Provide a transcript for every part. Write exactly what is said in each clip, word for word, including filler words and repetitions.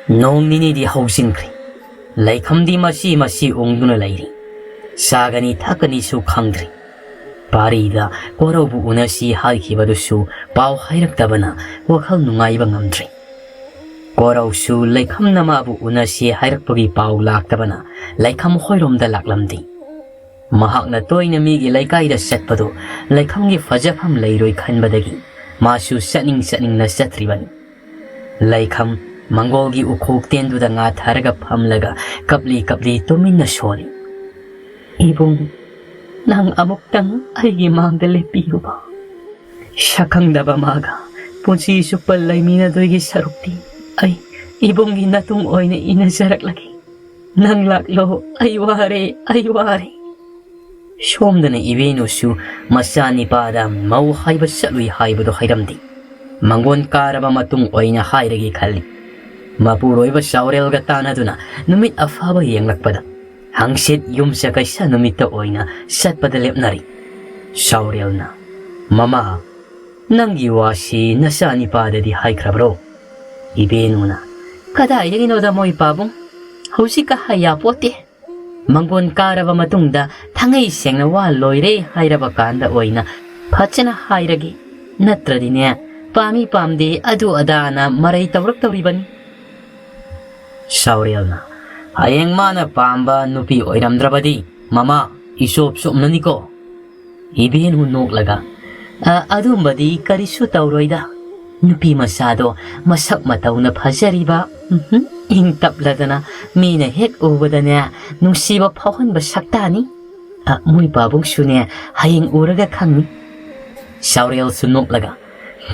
ꯅꯣꯡ ꯅꯤꯅꯤꯗꯤ ꯍꯧꯖꯤꯟꯈ꯭ꯔꯦ꯫ ꯂꯩꯈꯝꯗꯤ ꯃꯁꯤ ꯃꯁꯤ ꯎꯪꯗꯨꯅ ꯂꯩꯔꯤ꯫ ꯆꯥꯒꯅꯤ ꯊꯛꯀꯅꯤꯁꯨ ꯈꯪꯗ꯭ꯔꯤ꯫ ꯄꯥꯔꯤꯗ ꯀꯣꯔꯧꯕꯨ ꯎꯅꯁꯤ ꯍꯥꯏꯈꯤꯕꯗꯨꯁꯨ ꯄꯥꯎ ꯍꯥꯏꯔꯛꯇꯕꯅ ꯋꯥꯈꯜ ꯅꯨꯡꯉꯥꯏꯕ ꯉꯝꯗ꯭ꯔꯦ꯫ ꯀꯣꯔꯧꯁꯨ ꯂꯩꯈꯝꯅ ꯃꯥꯕꯨ ꯎꯅꯁꯤ ꯍꯥꯏꯔꯛꯄꯒꯤ ꯄꯥꯎ ꯂꯥꯛꯇꯕꯅ ꯂꯩꯈꯝ ꯍꯣꯏꯔꯣꯝꯗ ꯂꯥꯛꯂꯝꯗꯦ꯫ ꯃꯍꯥꯛꯅ ꯇꯣꯏꯅ ꯃꯤꯒꯤ ꯂꯩꯀꯥꯏꯗ ꯆꯠꯄꯗꯨ ꯂꯩꯈꯝꯒꯤ ꯐꯖꯐꯝ ꯂꯩꯔꯣꯏ ꯈꯟꯕꯗꯒꯤ ꯃꯥꯁꯨ ꯆꯠꯅꯤꯡ ꯆꯠꯅꯤꯡꯅ ꯆꯠꯇ꯭ꯔꯤꯕꯅꯤ꯫ ꯂꯩꯈꯝ ꯃꯪꯒꯣꯜꯒꯤ ꯎꯈꯣꯛ ꯇꯦꯟꯗꯨꯗ ꯉꯥꯊꯔꯒ ꯐꯝꯂꯒ ꯀꯞꯂꯤ ꯀꯞꯂꯤ ꯇꯨꯃꯤꯟꯅ ꯁꯣꯜꯂꯤ꯫ "ꯏꯕꯨꯡ, ꯅꯪ ꯑꯃꯨꯛꯇꯪ ꯑꯩꯒꯤ ꯃꯥꯡꯗ ꯂꯦꯞꯄꯤꯌꯨꯕ꯫ ꯁꯛꯈꯪꯗꯕ ꯃꯥꯒ ꯄꯨꯟꯁꯤ ꯆꯨꯞꯄ ꯂꯩꯃꯤꯟꯅꯗꯣꯏꯒꯤ ꯁꯔꯨꯛꯇꯤ ꯑꯩ ꯏꯕꯨꯡꯒꯤ ꯅꯇꯨꯡ ꯑꯣꯏꯅ ꯏꯟꯅꯖꯔꯛꯂꯒꯦ꯫ ꯅꯪ ꯂꯥꯛꯂꯣ, ꯑꯩ ꯋꯥꯔꯦ, ꯑꯩ ꯋꯥꯔꯦ"꯫ ꯁꯣꯝꯗꯅ ꯏꯕꯦꯟꯅꯨꯁꯨ ꯃꯆꯥ ꯅꯤꯄꯥꯗ ꯃꯧ ꯍꯥꯏꯕ ꯆꯠꯂꯨꯏ ꯍꯥꯏꯕꯗꯨ ꯍꯥꯏꯔꯝꯗꯦ꯫ ꯃꯪꯒꯣꯟ ꯀꯥꯔꯕ ꯃꯇꯨꯡ ꯑꯣꯏꯅ ꯍꯥꯏꯔꯒꯦ ꯈꯜꯂꯤ꯫ ꯃꯄꯨꯔꯣꯏꯕ ꯆꯥꯎꯔꯦꯜꯒ ꯇꯥꯟꯅꯗꯨꯅ ꯅꯨꯃꯤꯠ ꯑꯐꯕ ꯌꯦꯡꯂꯛꯄꯗ ꯍꯪꯆꯤꯠ ꯌꯨꯝꯁꯀꯩꯁ ꯅꯨꯃꯤꯠꯇ ꯑꯣꯏꯅ ꯆꯠꯄꯗ ꯂꯦꯞꯅꯔꯤ꯫ ꯆꯥꯎꯔꯦꯜꯅ, "ꯃꯃꯥ, ꯅꯪꯒꯤ ꯋꯥꯁꯤ ꯅꯆꯥ ꯅꯤꯄꯥꯗꯗꯤ ꯍꯥꯏꯈ꯭ꯔꯕ꯭ꯔꯣ?" ꯏꯕꯦꯟꯅꯨꯅ, "ꯀꯗꯥꯏꯗꯒꯤꯅꯣꯗ ꯃꯣꯏ ꯄꯥꯕꯨꯡ, ꯍꯧꯖꯤꯛꯀ ꯍꯥꯏ ꯌꯥꯄꯣꯠꯇꯦ꯫ ꯃꯪꯒꯣꯟ ꯀꯥꯔꯕ ꯃꯇꯨꯡꯗ ꯊꯥꯡꯉꯩ ꯁꯦꯡꯅ ꯋꯥ ꯂꯣꯏꯔꯦ ꯍꯥꯏꯔꯕ ꯀꯥꯟꯗ ꯑꯣꯏꯅ ꯐꯖꯅ ꯍꯥꯏꯔꯒꯦ꯫ ꯅꯠꯇ꯭ꯔꯗꯤꯅꯦ, ꯄꯥꯝꯃꯤ ꯄꯥꯝꯗꯦ ꯑꯗꯨ ꯑꯗꯥꯅ ꯃꯔꯩ ꯇꯧꯔꯛꯇꯧꯔꯤꯕꯅꯤ"꯫ ꯁꯥꯎꯔꯦꯜꯅ, "ꯍꯌꯦꯡ ꯃꯥꯅ ꯄꯥꯝꯕ ꯅꯨꯄꯤ ꯑꯣꯏꯔꯝꯗ꯭ꯔꯕꯗꯤ ꯃꯃꯥ, ꯏꯆꯣꯞ ꯆꯣꯞꯅꯅꯤꯀꯣ"꯫ ꯏꯕꯦꯟꯅꯨ ꯅꯣꯛꯂꯒ, "ꯑ, ꯑꯗꯨꯝꯕꯗꯤ ꯀꯔꯤꯁꯨ ꯇꯧꯔꯣꯏꯗ꯫ ꯅꯨꯄꯤ ꯃꯆꯥꯗꯣ ꯃꯁꯛ ꯃꯇꯧꯅ ꯐꯖꯔꯤꯕ, ꯎꯝꯍꯨꯝ, ꯏꯪ ꯇꯞꯂꯗꯅ ꯃꯤꯅ ꯍꯦꯛ ꯎꯕꯗꯅꯦ ꯅꯨꯡꯁꯤꯕ ꯐꯥꯎꯍꯟꯕ ꯁꯛꯇꯥꯅꯤ꯫ ꯑ, ꯃꯣꯏ ꯄꯥꯕꯨꯡꯁꯨꯅꯦ ꯍꯌꯦꯡ ꯎꯔꯒ ꯈꯪꯅꯤ"꯫ ꯁꯥꯎꯔꯦꯜꯁꯨ ꯅꯣꯛꯂꯒ,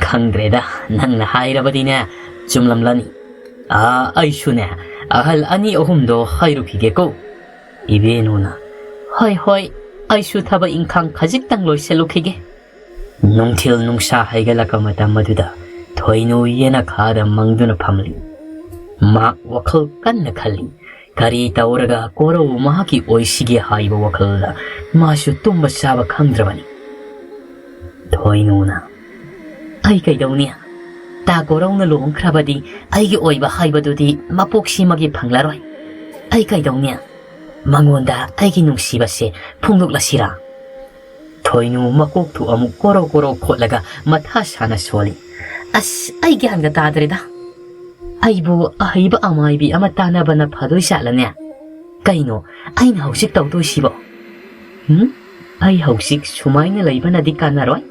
"ꯈꯪꯗ꯭ꯔꯦꯗ, ꯅꯪꯅ ꯍꯥꯏꯔꯕꯗꯤꯅꯦ ꯆꯨꯝꯂꯝꯂꯅꯤ꯫ ꯑ, ꯑꯩꯁꯨꯅꯦ ꯑꯍꯜ ꯑꯅꯤ ꯑꯍꯨꯝꯗꯣ ꯍꯥꯏꯔꯨꯈꯤꯒꯦꯀꯣ"꯫ ꯏꯕꯦꯟꯅꯨꯅ, "ꯍꯣꯏ, ꯍꯣꯏ, ꯑꯩꯁꯨ ꯊꯕꯛ ꯏꯪꯈꯥꯡ ꯈꯖꯤꯛꯇꯪ ꯂꯣꯏꯁꯤꯜꯂꯨꯈꯤꯒꯦ"꯫ ꯅꯨꯡꯊꯤꯜ ꯅꯨꯡꯁꯥ ꯍꯩꯒꯠꯂꯛꯄ ꯃꯇꯝ ꯑꯗꯨꯗ ꯊꯣꯏꯅꯨ ꯌꯦꯅꯈꯥꯗ ꯃꯪꯗꯨꯅ ꯐꯝꯂꯤ꯫ ꯃꯍꯥꯛ ꯋꯥꯈꯜ ꯀꯟꯅ ꯈꯜꯂꯤ꯫ ꯀꯔꯤ ꯇꯧꯔꯒ ꯀꯣꯔꯧ ꯃꯍꯥꯛꯀꯤ ꯑꯣꯏꯁꯤꯒꯦ ꯍꯥꯏꯕ ꯋꯥꯈꯜꯗ ꯃꯥꯁꯨ ꯇꯨꯝꯕ ꯆꯥꯕ ꯈꯪꯗ꯭ꯔꯕꯅꯤ꯫ ꯊꯣꯏꯅꯨꯅ, "ꯑꯩ ꯀꯩꯗꯧꯅꯤ? ꯇꯥ ꯒꯣꯔꯧꯅ ꯂꯨꯍꯣꯡꯈ꯭ꯔꯕꯗꯤ ꯑꯩꯒꯤ ꯑꯣꯏꯕ ꯍꯥꯏꯕꯗꯨꯗꯤ ꯃꯄꯣꯛꯁꯤꯃꯒꯤ ꯐꯪꯂꯔꯣꯏ꯫ ꯑꯩ ꯀꯩꯗꯧꯅꯤ? ꯃꯉꯣꯟꯗ ꯑꯩꯒꯤ ꯅꯨꯡꯁꯤꯕꯁꯦ ꯐꯣꯡꯗꯣꯛꯂꯁꯤꯔꯥ?" ꯊꯣꯏꯅꯨ ꯃꯀꯣꯛꯇꯨ ꯑꯃꯨꯛ ꯀꯣꯔꯣ ꯀꯣꯔꯣ ꯈꯣꯠꯂꯒ ꯃꯊꯥ ꯁꯥꯅ ꯁꯣꯜꯂꯤ꯫ "ꯑꯁ, ꯑꯩ ꯒ꯭ꯌꯥꯟꯒ ꯇꯥꯗ꯭ꯔꯦꯗ꯫ ꯑꯩꯕꯨ ꯑꯍꯩꯕ ꯑꯃꯥꯏꯕꯤ ꯑꯃ ꯇꯥꯟꯅꯕꯅ ꯐꯗꯣꯏ ꯖꯥꯠꯂꯅꯦ? ꯀꯩꯅꯣ ꯑꯩꯅ ꯍꯧꯖꯤꯛ ꯇꯧꯗꯣꯏꯁꯤꯕꯣ? ꯎꯝ? ꯑꯩ ꯍꯧꯖꯤꯛ ꯁꯨꯃꯥꯏꯅ ꯂꯩꯕꯅꯗꯤ ꯀꯥꯟꯅꯔꯣꯏ꯫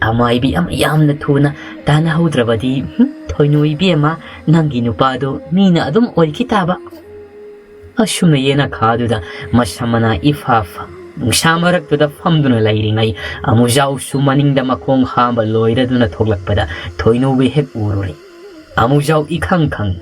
ꯑꯃꯥꯏꯕꯤ ꯑꯃ ꯌꯥꯝꯅ ꯊꯨꯅ ꯇꯥꯟꯅꯍꯧꯗ꯭ꯔꯕꯗꯤ, ꯎꯝ, ꯊꯣꯏꯅꯨ ꯏꯕꯦꯝꯃ, ꯅꯪꯒꯤ ꯅꯨꯄꯥꯗꯨ ꯃꯤꯅ ꯑꯗꯨꯝ ꯑꯣꯏꯈꯤ ꯇꯥꯕ꯫" ꯑꯁꯨꯝꯅ ꯌꯦꯅꯈꯥꯗꯨꯗ ꯃꯁꯝ ꯃꯅꯥ ꯏꯐꯥ ꯐꯥ ꯅꯨꯡꯁꯥ ꯃꯔꯛꯇꯨꯗ ꯐꯝꯗꯨꯅ ꯂꯩꯔꯤꯉꯩ, ꯑꯃꯨꯖꯥꯎꯁꯨ ꯃꯅꯤꯡꯗ ꯃꯈꯣꯡ ꯍꯥꯝꯕ ꯂꯣꯏꯔꯗꯨꯅ ꯊꯣꯛꯂꯛꯄꯗ ꯊꯣꯏꯅꯨꯕꯨ ꯍꯦꯛ ꯎꯔꯨꯔꯦ꯫ ꯑꯃꯨꯖꯥꯎ ꯏꯈꯪ ꯈꯪ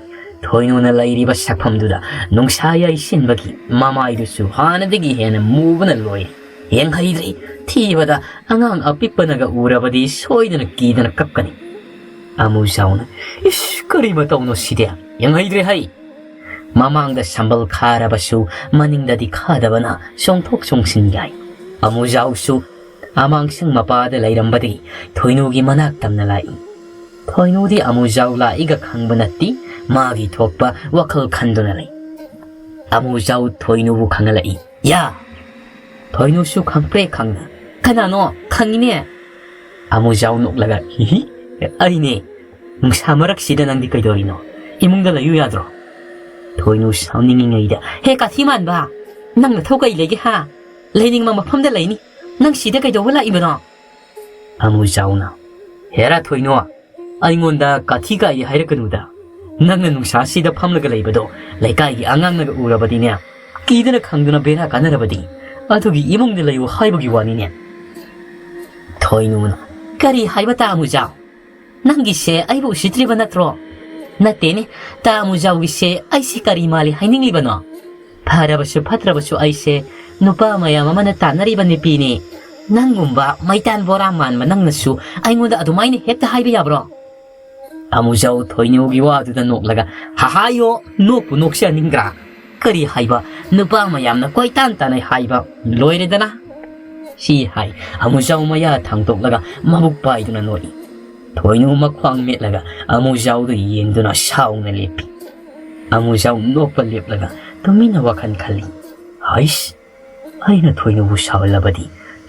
ꯊꯣꯏꯅꯨꯅ ꯂꯩꯔꯤꯕ ꯁꯛꯐꯝꯗꯨꯗ ꯅꯨꯡꯁꯥ ꯌꯩꯁꯤꯟꯕꯒꯤ ꯃꯃꯥꯏꯗꯨꯁꯨ ꯍꯥꯟꯅꯗꯒꯤ ꯍꯦꯟꯅ ꯃꯨꯕꯅ ꯂꯣꯏꯔꯦ꯫ ꯌꯦꯡꯍꯩꯗ꯭ꯔꯦ꯫ ꯊꯤꯕꯗ ꯑꯉꯥꯡ ꯑꯄꯤꯛꯄꯅꯒ ꯎꯔꯕꯗꯤ ꯁꯣꯏꯗꯅ ꯀꯤꯗꯅ ꯀꯞꯀꯅꯤ꯫ ꯑꯃꯨꯖꯥꯎꯅ, "ꯏꯁ, ꯀꯔꯤ ꯃꯇꯧꯅꯣ ꯁꯤꯗꯤ? ꯌꯦꯡꯍꯩꯗ꯭ꯔꯦ ꯍꯩ!" ꯃꯃꯥꯡꯗ ꯁꯝꯕꯜ ꯈꯥꯔꯕꯁꯨ ꯃꯅꯤꯡꯗꯗꯤ ꯈꯥꯗꯕꯅ ꯆꯣꯡꯊꯣꯛ ꯆꯣꯡꯁꯤꯟ ꯌꯥꯏ꯫ ꯑꯃꯨꯖꯥꯎꯁꯨ ꯑꯃꯥꯡꯁꯪ ꯃꯄꯥꯗ ꯂꯩꯔꯝꯕꯗꯒꯤ ꯊꯣꯏꯅꯨꯒꯤ ꯃꯅꯥꯛ ꯇꯝꯅ ꯂꯥꯛꯏ꯫ ꯊꯣꯏꯅꯨꯗꯤ ꯑꯃꯨꯖꯥꯎ ꯂꯥꯛꯏꯒ ꯈꯪꯕ ꯅꯠꯇꯦ, ꯃꯥꯒꯤ ꯊꯣꯛꯄ ꯋꯥꯈꯜ ꯈꯟꯗꯨꯅ ꯂꯩ꯫ ꯑꯃꯨꯖꯥꯎ ꯊꯣꯏꯅꯨꯕꯨ ꯈꯪꯍꯜꯂꯛꯏ꯫ "ꯌꯥ!" ꯊꯣꯏꯅꯨꯁꯨ ꯈꯪꯄ꯭ꯔꯦ ꯈꯪꯅ, "ꯀꯅꯥꯅꯣ? ꯈꯪꯉꯤꯅꯦ!" ꯑꯃꯨꯖꯥꯎ ꯅꯣꯛꯂꯒ, "ꯍꯤꯍꯤ, ꯑꯩꯅꯦ꯫ ꯅꯨꯡꯁꯥ ꯃꯔꯛꯁꯤꯗ ꯅꯪꯗꯤ ꯀꯩꯗꯧꯔꯤꯅꯣ? ꯏꯃꯨꯡꯗ ꯂꯩꯌꯨ ꯌꯥꯗ꯭ꯔꯣ?" ꯊꯣꯏꯅꯨ ꯁꯥꯎꯅꯤꯡꯉꯤꯉꯩꯗ, "ꯍꯦ ꯀꯥꯊꯤ ꯃꯥꯟꯕ! ꯅꯪ ꯅꯊꯧ ꯀꯩ ꯂꯩꯒꯦ ꯍꯥ? ꯂꯩꯅꯤꯡꯕ ꯃꯐꯝꯗ ꯂꯩꯅꯤ꯫ ꯅꯪ ꯁꯤꯗ ꯀꯩꯗꯧꯕ ꯂꯥꯛꯏꯕꯅꯣ?" ꯑꯃꯨꯖꯥꯎꯅ, "ꯍꯦꯔꯥ ꯊꯣꯏꯅꯨ, ꯑꯩꯉꯣꯟꯗ ꯀꯥꯊꯤ ꯀꯥꯏ ꯍꯥꯏꯔꯛꯀꯅꯨꯗ꯫ ꯅꯪꯅ ꯅꯨꯡꯁꯥꯁꯤꯗ ꯐꯝꯂꯒ ꯂꯩꯕꯗꯣ ꯂꯩꯀꯥꯏꯒꯤ ꯑꯉꯥꯡꯅꯒ ꯎꯔꯕꯗꯤꯅꯦ, ꯀꯤꯗꯅ ꯈꯪꯗꯅ ꯕꯦꯔꯥ ꯀꯥꯟꯅꯔꯕꯗꯤ꯫ ꯑꯗꯨꯒꯤ ꯏꯃꯨꯡꯗ ꯂꯩꯌꯨ ꯍꯥꯏꯕꯒꯤ ꯋꯥꯅꯤꯅꯦ꯫" ꯊꯣꯏꯅꯨꯅ, "ꯀꯔꯤ ꯍꯥꯏꯕ ꯇꯥ ꯑꯃꯨꯖꯥꯎ? ꯅꯪꯒꯤꯁꯦ ꯑꯩꯕꯨ ꯎꯁꯤꯠꯇ꯭ꯔꯤꯕ ꯅꯠꯇ꯭ꯔꯣ? ꯅꯠꯇꯦꯅꯦ, ꯇꯥ ꯑꯃꯨꯖꯥꯎꯒꯤꯁꯦ ꯑꯩꯁꯦ ꯀꯔꯤ ꯃꯥꯜꯂꯤ ꯍꯥꯏꯅꯤꯡꯂꯤꯕꯅꯣ? ꯐꯔꯕꯁꯨ ꯐꯠꯇ꯭ꯔꯕꯁꯨ ꯑꯩꯁꯦ ꯅꯨꯄꯥ ꯃꯌꯥꯝ ꯑꯃꯅ ꯇꯥꯟꯅꯔꯤꯕ ꯅꯨꯄꯤꯅꯤ꯫ ꯅꯪꯒꯨꯝꯕ ꯃꯩꯇꯥꯟ ꯕꯣꯔꯥ ꯃꯥꯟꯕ ꯅꯪꯅꯁꯨ ꯑꯩꯉꯣꯟꯗ ꯑꯗꯨꯃꯥꯏꯅ ꯍꯦꯛꯇ ꯍꯥꯏꯕ ꯌꯥꯕ꯭ꯔꯣ?" ꯑꯃꯨꯖꯥꯎ ꯊꯣꯏꯅꯨꯒꯤ ꯋꯥꯗꯨꯗ ꯅꯣꯛꯂꯒ, "ꯍꯥꯍꯥꯌꯣ, ꯅꯣꯛꯄꯨ ꯅꯣꯛꯆꯅꯤꯡꯗ꯭ꯔꯥ? ꯀꯔꯤ ꯍꯥꯏꯕ, ꯅꯨꯄꯥ ꯃꯌꯥꯝꯅ ꯀꯣꯏꯇꯥꯟ ꯇꯥꯟꯅꯩ ꯍꯥꯏꯕ ꯂꯣꯏꯔꯦꯗꯅ?" ꯁꯤ ꯍꯥꯏ ꯑꯃꯨꯖꯥꯎ ꯃꯌꯥ ꯊꯥꯡꯗꯣꯛꯂꯒ ꯃꯕꯨꯛ ꯄꯥꯏꯗꯨꯅ ꯅꯣꯛꯏ꯫ ꯊꯣꯏꯅꯨ ꯃꯈ꯭ꯋꯥꯡ ꯃꯦꯠꯂꯒ ꯑꯃꯨꯖꯥꯎꯗꯨ ꯌꯦꯡꯗꯨꯅ ꯁꯥꯎꯅ ꯂꯦꯞꯄꯤ꯫ ꯑꯃꯨꯖꯥꯎ ꯅꯣꯛꯄ ꯂꯦꯞꯂꯒ ꯇꯨꯃꯤꯟꯅ ꯋꯥꯈꯜ ꯈꯜꯂꯤ꯫ "ꯍꯩꯁ, ꯑꯩꯅ ꯊꯣꯏꯅꯨꯕꯨ ꯁꯥꯎꯍꯜꯂꯕꯗꯤ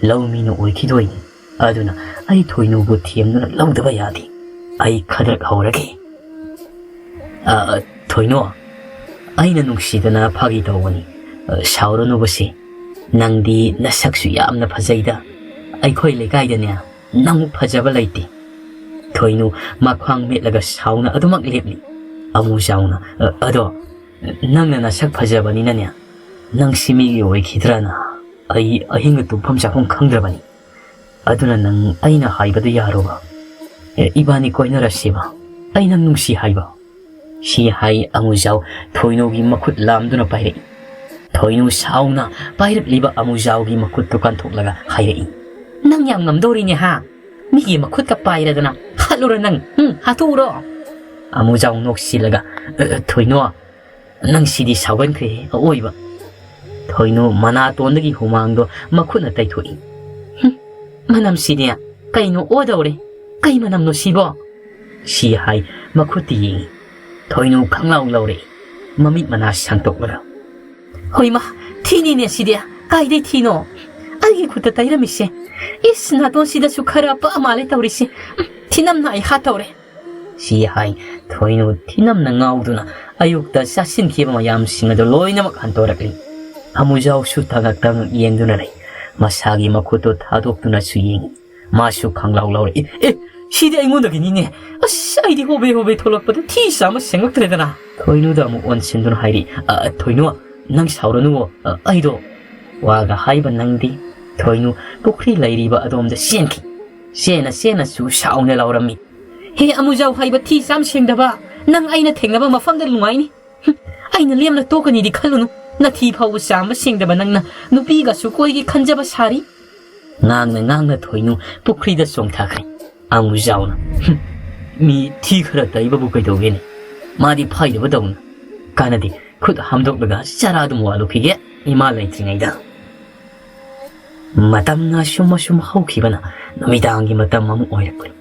ꯂꯧꯃꯤꯅ ꯑꯣꯏꯈꯤꯗꯣꯏꯅꯤ꯫ ꯑꯗꯨꯅ ꯑꯩ ꯊꯣꯏꯅꯨꯕꯨ ꯊꯦꯝꯗꯨꯅ ꯂꯧꯗꯕ ꯌꯥꯗꯦ꯫ ꯑꯩ ꯈꯗ꯭ꯔꯛ ꯍꯧꯔꯒꯦ꯫" "ꯑ, ꯊꯣꯏꯅꯨ, ꯑꯩꯅ ꯅꯨꯡꯁꯤꯗꯅ ꯐꯥꯒꯤ ꯇꯧꯕꯅꯤ꯫ ꯑ, ꯁꯥꯎꯔꯅꯨꯕꯁꯦ꯫ ꯅꯪꯗꯤ ꯅꯁꯛꯁꯨ ꯌꯥꯝꯅ ꯐꯖꯩꯗ꯫ ꯑꯩꯈꯣꯏ ꯂꯩꯀꯥꯏꯗꯅꯦ ꯅꯪꯃꯨꯛ ꯐꯖꯕ ꯂꯩꯇꯦ꯫" ꯊꯣꯏꯅꯨ ꯃꯈ꯭ꯋꯥꯡ ꯃꯦꯠꯂꯒ ꯁꯥꯎꯅ ꯑꯗꯨꯃꯛ ꯂꯦꯞꯂꯤ꯫ ꯑꯃꯨꯖꯥꯎꯅ, "ꯑ, ꯑꯗꯣ ꯅꯪꯅ ꯅꯁꯛ ꯐꯖꯕꯅꯤꯅꯅꯦ, ꯅꯪꯁꯤ ꯃꯤꯒꯤ ꯑꯣꯏꯈꯤꯗ꯭ꯔꯅ ꯑꯩ ꯑꯍꯤꯡꯒ ꯇꯨꯝꯐꯝ ꯆꯥꯐꯝ ꯈꯪꯗ꯭ꯔꯕꯅꯤ꯫ ꯑꯗꯨꯅ ꯅꯪ ꯑꯩꯅ ꯍꯥꯏꯕꯗꯨ ꯌꯥꯔꯣꯕ꯫ ꯑꯦ, ꯏꯕꯥꯅꯤ ꯀꯣꯏꯅꯔꯁꯦꯕ꯫ ꯑꯩ ꯅꯪ ꯅꯨꯡꯁꯤ ꯍꯥꯏꯕ꯫" ꯁꯤ ꯍꯥꯏ ꯑꯃꯨꯖꯥꯎ ꯊꯣꯏꯅꯨꯒꯤ ꯃꯈꯨꯠ ꯂꯥꯝꯗꯨꯅ ꯄꯥꯏꯔꯛꯏ꯫ ꯊꯣꯏꯅꯨ ꯁꯥꯎꯅ ꯄꯥꯏꯔꯛꯂꯤꯕ ꯑꯃꯨꯖꯥꯎꯒꯤ ꯃꯈꯨꯠꯇꯨ ꯀꯟꯊꯣꯛꯂꯒ ꯍꯥꯏꯔꯛꯏ, "ꯅꯪ ꯌꯥꯝ ꯉꯝꯗꯧꯔꯤꯅꯦ ꯍꯥ? ꯃꯤꯒꯤ ꯃꯈꯨꯠꯀ ꯄꯥꯏꯔꯗꯅ ꯍꯥꯠꯂꯨꯔ ꯅꯪ, ꯎꯝ, ꯍꯥꯠꯇꯣꯛꯎꯔꯣ?" ꯑꯃꯨꯖꯥꯎ ꯅꯣꯛꯁꯤꯜꯂꯒ, "ꯑ, ꯑ, ꯊꯣꯏꯅꯨ, ꯅꯪ ꯁꯤꯗꯤ ꯁꯥꯎꯒꯟꯈ꯭ꯔꯦꯍꯦ ꯑꯑꯣꯏꯕ꯫" ꯊꯣꯏꯅꯨ ꯃꯅꯥꯇꯣꯟꯗꯒꯤ ꯍꯨꯃꯥꯡꯗꯣ ꯃꯈꯨꯠꯅ ꯇꯩꯊꯣꯛꯏ꯫ "ꯍꯨꯝ, ꯃꯅꯝꯁꯤꯗꯤ ꯀꯩꯅꯣ ꯑꯣꯗꯧꯔꯦ꯫ ꯀꯩ ꯃꯅꯝꯅꯣ ꯁꯤꯕꯣ?" ꯁꯤ ꯍꯥꯏ ꯃꯈꯨꯠꯇ ꯌꯦꯡꯉꯤ꯫ ꯊꯣꯏꯅꯨ ꯈꯪꯂꯥꯎ ꯂꯥꯎꯔꯛꯏ, ꯃꯃꯤꯠ ꯃꯅꯥ ꯁꯥꯡꯇꯣꯛꯂꯒ꯫ "ꯍꯣꯏꯃ, ꯊꯤꯅꯤꯅꯦ ꯁꯤꯗꯤ꯫ ꯀꯥꯏꯗꯩ ꯊꯤꯅꯣ? ꯑꯩꯒꯤ ꯈꯨꯠꯇ ꯇꯩꯔꯝꯃꯤꯁꯦ꯫ ꯏꯁ, ꯅꯥꯇꯣꯟꯁꯤꯗꯁꯨ ꯈꯔ ꯄꯛꯑ ꯃꯥꯜꯂꯦ ꯇꯧꯔꯤꯁꯦ꯫ ꯎꯝ, ꯊꯤꯅꯝꯅ ꯑꯩ ꯍꯥꯠꯇꯧꯔꯦ꯫" ꯁꯤ ꯍꯥꯏ ꯊꯣꯏꯅꯨ ꯊꯤꯅꯝꯅ ꯉꯥꯎꯗꯨꯅ ꯑꯌꯨꯛꯇ ꯆꯥꯁꯤꯟꯈꯤꯕ ꯃꯌꯥꯝꯁꯤꯡ ꯑꯗꯨ ꯂꯣꯏꯅꯃꯛ ꯍꯟꯗꯣꯔꯛꯂꯤ꯫ ꯑꯃꯨꯖꯥꯎꯁꯨ ꯇꯉꯛ ꯇꯉꯛ ꯌꯦꯡꯗꯨꯅ ꯂꯩ꯫ ꯃꯁꯥꯒꯤ ꯃꯈꯨꯠꯇꯨ ꯊꯥꯗꯣꯛꯇꯨꯅꯁꯨ ꯌꯦꯡꯉꯤ꯫ ꯃꯥꯁꯨ ꯈꯪꯂꯥꯎ ꯂꯥꯎꯔꯛꯏ, "ꯑꯦ, ꯁꯤꯗꯤ ꯑꯩꯉꯣꯟꯗꯒꯤꯅꯤꯅꯦ꯫ ꯑꯁ, ꯑꯩꯗꯤ ꯍꯣꯕꯦ ꯍꯣꯕꯦ ꯊꯣꯛꯂꯛꯄꯗ ꯊꯤ ꯆꯥꯝꯕ ꯁꯦꯡꯉꯛꯇ꯭ꯔꯦꯗꯅ꯫" ꯊꯣꯏꯅꯨꯗ ꯑꯃꯨꯛ ꯑꯣꯟꯁꯤꯟꯗꯨꯅ ꯍꯥꯏꯔꯤ, "ꯑ, ꯊꯣꯏꯅꯨ, ꯅꯪ ꯁꯥꯎꯔꯅꯨꯋꯣ, ꯑ, ꯑꯩꯗꯣ꯫" ꯋꯥꯒ ꯍꯥꯏꯕ ꯅꯪꯗꯦ꯫ ꯊꯣꯏꯅꯨ ꯄꯨꯈ꯭ꯔꯤ ꯂꯩꯔꯤꯕ ꯑꯗꯣꯝꯗ ꯆꯦꯟꯈꯤ꯫ ꯆꯦꯟꯅ ꯆꯦꯟꯅꯁꯨ ꯁꯥꯎꯅ ꯂꯥꯎꯔꯝꯃꯤ, "ꯍꯦ ꯑꯃꯨꯖꯥꯎ ꯍꯥꯏꯕ ꯊꯤ ꯆꯥꯝ ꯁꯦꯡꯗꯕ, ꯅꯪ ꯑꯩꯅ ꯊꯦꯡꯅꯕ ꯃꯐꯝꯗ ꯅꯨꯡꯉꯥꯏꯅꯤ꯫ ꯍꯨꯝ, ꯑꯩꯅ ꯂꯦꯝꯅ ꯇꯣꯛꯀꯅꯤꯗꯤ ꯈꯜꯂꯨꯅꯨ꯫ ꯅꯊꯤ ꯐꯥꯎꯕ ꯆꯥꯝꯕ ꯁꯦꯡꯗꯕ ꯅꯪꯅ ꯅꯨꯄꯤꯒꯁꯨ ꯀꯣꯏꯒꯦ ꯈꯟꯖꯕ ꯁꯥꯔꯤ꯫" ꯉꯥꯡꯅ ꯉꯥꯡꯅ ꯊꯣꯏꯅꯨ ꯄꯨꯈ꯭ꯔꯤꯗ ꯆꯣꯡꯊꯈ꯭ꯔꯦ꯫ ꯑꯃꯨꯖꯥꯎꯅ, "ꯍꯨꯝ, ꯃꯤ ꯊꯤ ꯈꯔ ꯇꯩꯕꯕꯨ ꯀꯩꯗꯧꯒꯦꯅꯦ? ꯃꯥꯗꯤ ꯐꯥꯏꯗꯕꯗꯧꯅ꯫ ꯀꯥꯟꯅꯗꯦ, ꯈꯨꯠ ꯍꯥꯝꯗꯣꯛꯂꯒ ꯆꯔꯥ ꯑꯗꯨꯝ ꯋꯥꯜꯂꯨꯈꯤꯒꯦ, ꯏꯃꯥ ꯂꯩꯇ꯭ꯔꯤꯉꯩꯗ꯫" ꯃꯇꯝꯅ ꯑꯁꯨꯝ ꯑꯁꯨꯝ ꯍꯧꯈꯤꯕꯅ ꯅꯨꯃꯤꯗꯥꯡꯒꯤ ꯃꯇꯝ ꯑꯃꯨꯛ ꯑꯣꯏꯔꯛꯄꯅꯤ꯫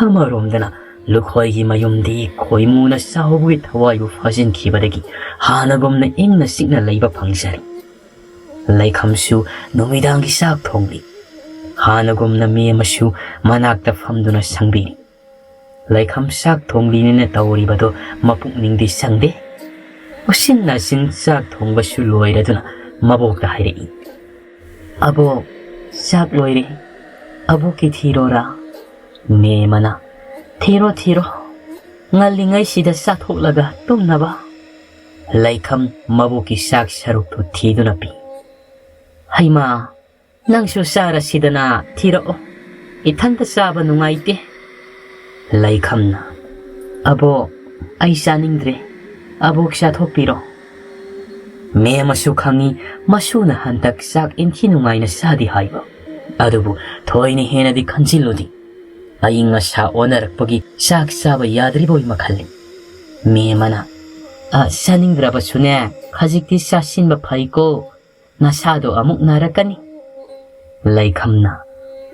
ꯑꯃꯔꯣꯝꯗꯅ ꯂꯨꯈꯣꯏꯒꯤ ꯃꯌꯨꯝꯗꯤ ꯈꯣꯏꯃꯨꯅ ꯆꯥꯎꯕꯒꯤ ꯊꯋꯥꯏꯕꯨ ꯐꯥꯖꯤꯟꯈꯤꯕꯗꯒꯤ ꯍꯥꯟꯅꯒꯨꯝꯅ ꯏꯪꯅ ꯆꯤꯛꯅ ꯂꯩꯕ ꯐꯪꯖꯔꯦ꯫ ꯂꯩꯈꯝꯁꯨ ꯅꯨꯃꯤꯗꯥꯡꯒꯤ ꯆꯥꯛ ꯊꯣꯡꯂꯤ꯫ ꯍꯥꯟꯅꯒꯨꯝꯅ ꯃꯦꯝꯃꯁꯨ ꯃꯅꯥꯛꯇ ꯐꯝꯗꯨꯅ ꯁꯪꯕꯤꯔꯤ꯫ ꯂꯩꯈꯝ ꯆꯥꯛ ꯊꯣꯡꯂꯤꯅꯦꯅ ꯇꯧꯔꯤꯕꯗꯣ ꯃꯄꯨꯛꯅꯤꯡꯗꯤ ꯆꯪꯗꯦ꯫ ꯎꯆꯤꯟ ꯅꯥꯆꯤꯟ ꯆꯥꯛ ꯊꯣꯡꯕꯁꯨ ꯂꯣꯏꯔꯗꯨꯅ ꯃꯕꯣꯛꯇ ꯍꯥꯏꯔꯛꯏ, "ꯑꯕꯣꯛ, ꯆꯥꯛ ꯂꯣꯏꯔꯦ꯫ ꯑꯕꯣꯛꯀꯤ ꯊꯤꯔꯣꯔꯥ?" ꯃꯦꯝꯃꯅ, "ꯊꯤꯔꯣ, ꯊꯤꯔꯣ꯫ ꯉꯜꯂꯤꯉꯩꯁꯤꯗ ꯆꯥꯊꯣꯛꯂꯒ ꯇꯨꯝꯅꯕ꯫" ꯂꯩꯈꯝ ꯃꯕꯣꯛꯀꯤ ꯆꯥꯛ ꯁꯔꯨꯛꯇꯨ ꯊꯤꯗꯨꯅ ꯄꯤ꯫ "ꯍꯩꯃꯥ, ꯅꯪꯁꯨ ꯆꯥꯔꯁꯤꯗꯅ, ꯊꯤꯔꯛꯑꯣ꯫ ꯏꯊꯟꯇ ꯆꯥꯕ ꯅꯨꯡꯉꯥꯏꯇꯦ꯫" ꯂꯩꯈꯝꯅ, "ꯑꯕꯣꯛ, ꯑꯩ ꯆꯥꯅꯤꯡꯗ꯭ꯔꯦ꯫ ꯑꯕꯣꯛ ꯆꯥꯊꯣꯛꯄꯤꯔꯣ꯫" ꯃꯦꯝꯃꯁꯨ ꯈꯪꯏ ꯃꯁꯨꯅ ꯍꯟꯗꯛ ꯆꯥꯛ ꯏꯟꯊꯤ ꯅꯨꯡꯉꯥꯏꯅ ꯆꯥꯗꯦ ꯍꯥꯏꯕ꯫ ꯑꯗꯨꯕꯨ ꯊꯣꯏꯅ ꯍꯦꯟꯅꯗꯤ ꯈꯟꯖꯤꯜꯂꯨꯗꯦ꯫ ꯑꯏꯪ ꯑꯁꯥ ꯑꯣꯟꯅꯔꯛꯄꯒꯤ ꯆꯥꯛ ꯆꯥꯕ ꯌꯥꯗ꯭ꯔꯤꯕꯣꯏ ꯃꯈꯜꯂꯤ꯫ ꯃꯦꯝꯃꯅ, "ꯑ, ꯆꯥꯅꯤꯡꯗ꯭ꯔꯕꯁꯨꯅꯦ, ꯈꯖꯤꯛꯇꯤ ꯆꯥꯁꯤꯟꯕ ꯐꯩꯀꯣ꯫ ꯅꯁꯥꯗꯣ ꯑꯃꯨꯛ ꯅꯥꯔꯛꯀꯅꯤ꯫" ꯂꯩꯈꯝꯅ,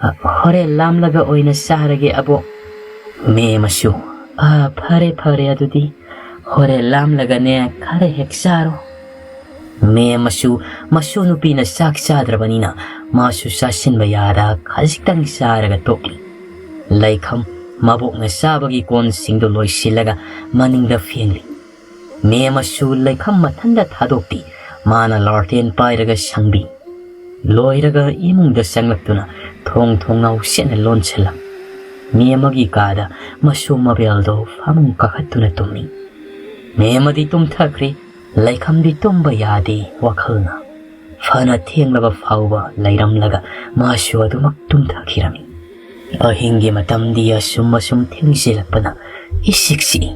"ꯑ, ꯍꯣꯔꯦꯟ ꯂꯥꯝꯂꯒ ꯑꯣꯏꯅ ꯆꯥꯔꯒꯦ, ꯑꯕꯣꯛ꯫" ꯃꯦꯝꯃꯁꯨ, "ꯑ, ꯐꯔꯦ, ꯐꯔꯦ, ꯑꯗꯨꯗꯤ ꯍꯣꯔꯦꯟ ꯂꯥꯝꯂꯒꯅꯦ ꯈꯔ ꯍꯦꯛ ꯆꯥꯔꯣ꯫" ꯃꯦꯝꯃꯁꯨ ꯃꯁꯨ ꯅꯨꯄꯤꯅ ꯆꯥꯛ ꯆꯥꯗ꯭ꯔꯕꯅꯤꯅ ꯃꯥꯁꯨ ꯆꯥꯁꯤꯟꯕ ꯌꯥꯗ ꯈꯖꯤꯛꯇꯪ ꯆꯥꯔꯒ ꯇꯣꯛꯂꯤ꯫ ꯂꯩꯈꯝ ꯃꯕꯣꯛꯅ ꯆꯥꯕꯒꯤ ꯀꯣꯟꯁꯤꯡꯗꯨ ꯂꯣꯏꯁꯤꯜꯂꯒ ꯃꯅꯤꯡꯗ ꯐꯦꯡꯂꯤ꯫ ꯃꯦꯝꯃꯁꯨ ꯂꯩꯈꯝ ꯃꯊꯟꯗ ꯊꯥꯗꯣꯛꯇꯦ꯫ ꯃꯥꯅ ꯂꯥꯔꯇꯦꯟ ꯄꯥꯏꯔꯒ ꯁꯪꯕꯤ꯫ ꯂꯣꯏꯔꯒ ꯏꯃꯨꯡꯗ ꯆꯪꯂꯛꯇꯨꯅ ꯊꯣꯡ ꯊꯣꯡꯅꯥꯎ ꯁꯦꯠꯅ ꯂꯣꯟꯁꯤꯜꯂꯝ꯫ ꯃꯦꯝꯃꯒꯤ ꯀꯥꯗ ꯃꯁꯨ ꯃꯕꯦꯜꯗꯣ ꯐꯃꯨꯡ ꯀꯥꯈꯠꯇꯨꯅ ꯇꯨꯝꯃꯤ꯫ ꯃꯦꯝꯃꯗꯤ ꯇꯨꯝꯊꯈ꯭ꯔꯦ꯫ ꯂꯩꯈꯝꯗꯤ ꯇꯨꯝꯕ ꯌꯥꯗꯦ ꯋꯥꯈꯜꯅ꯫ ꯐꯅ ꯊꯦꯡꯂꯕ ꯐꯥꯎꯕ ꯂꯩꯔꯝꯂꯒ ꯃꯥꯁꯨ ꯑꯗꯨꯃꯛ ꯇꯨꯝꯊꯈꯤꯔꯝꯃꯤ꯫ ꯑꯍꯤꯡꯒꯤ ꯃꯇꯝꯗꯤ ꯑꯁꯨꯝ ꯑꯁꯨꯝ ꯊꯦꯡꯖꯤꯜꯂꯛꯄꯅ ꯏꯁꯤꯛ ꯁꯤꯛꯏ꯫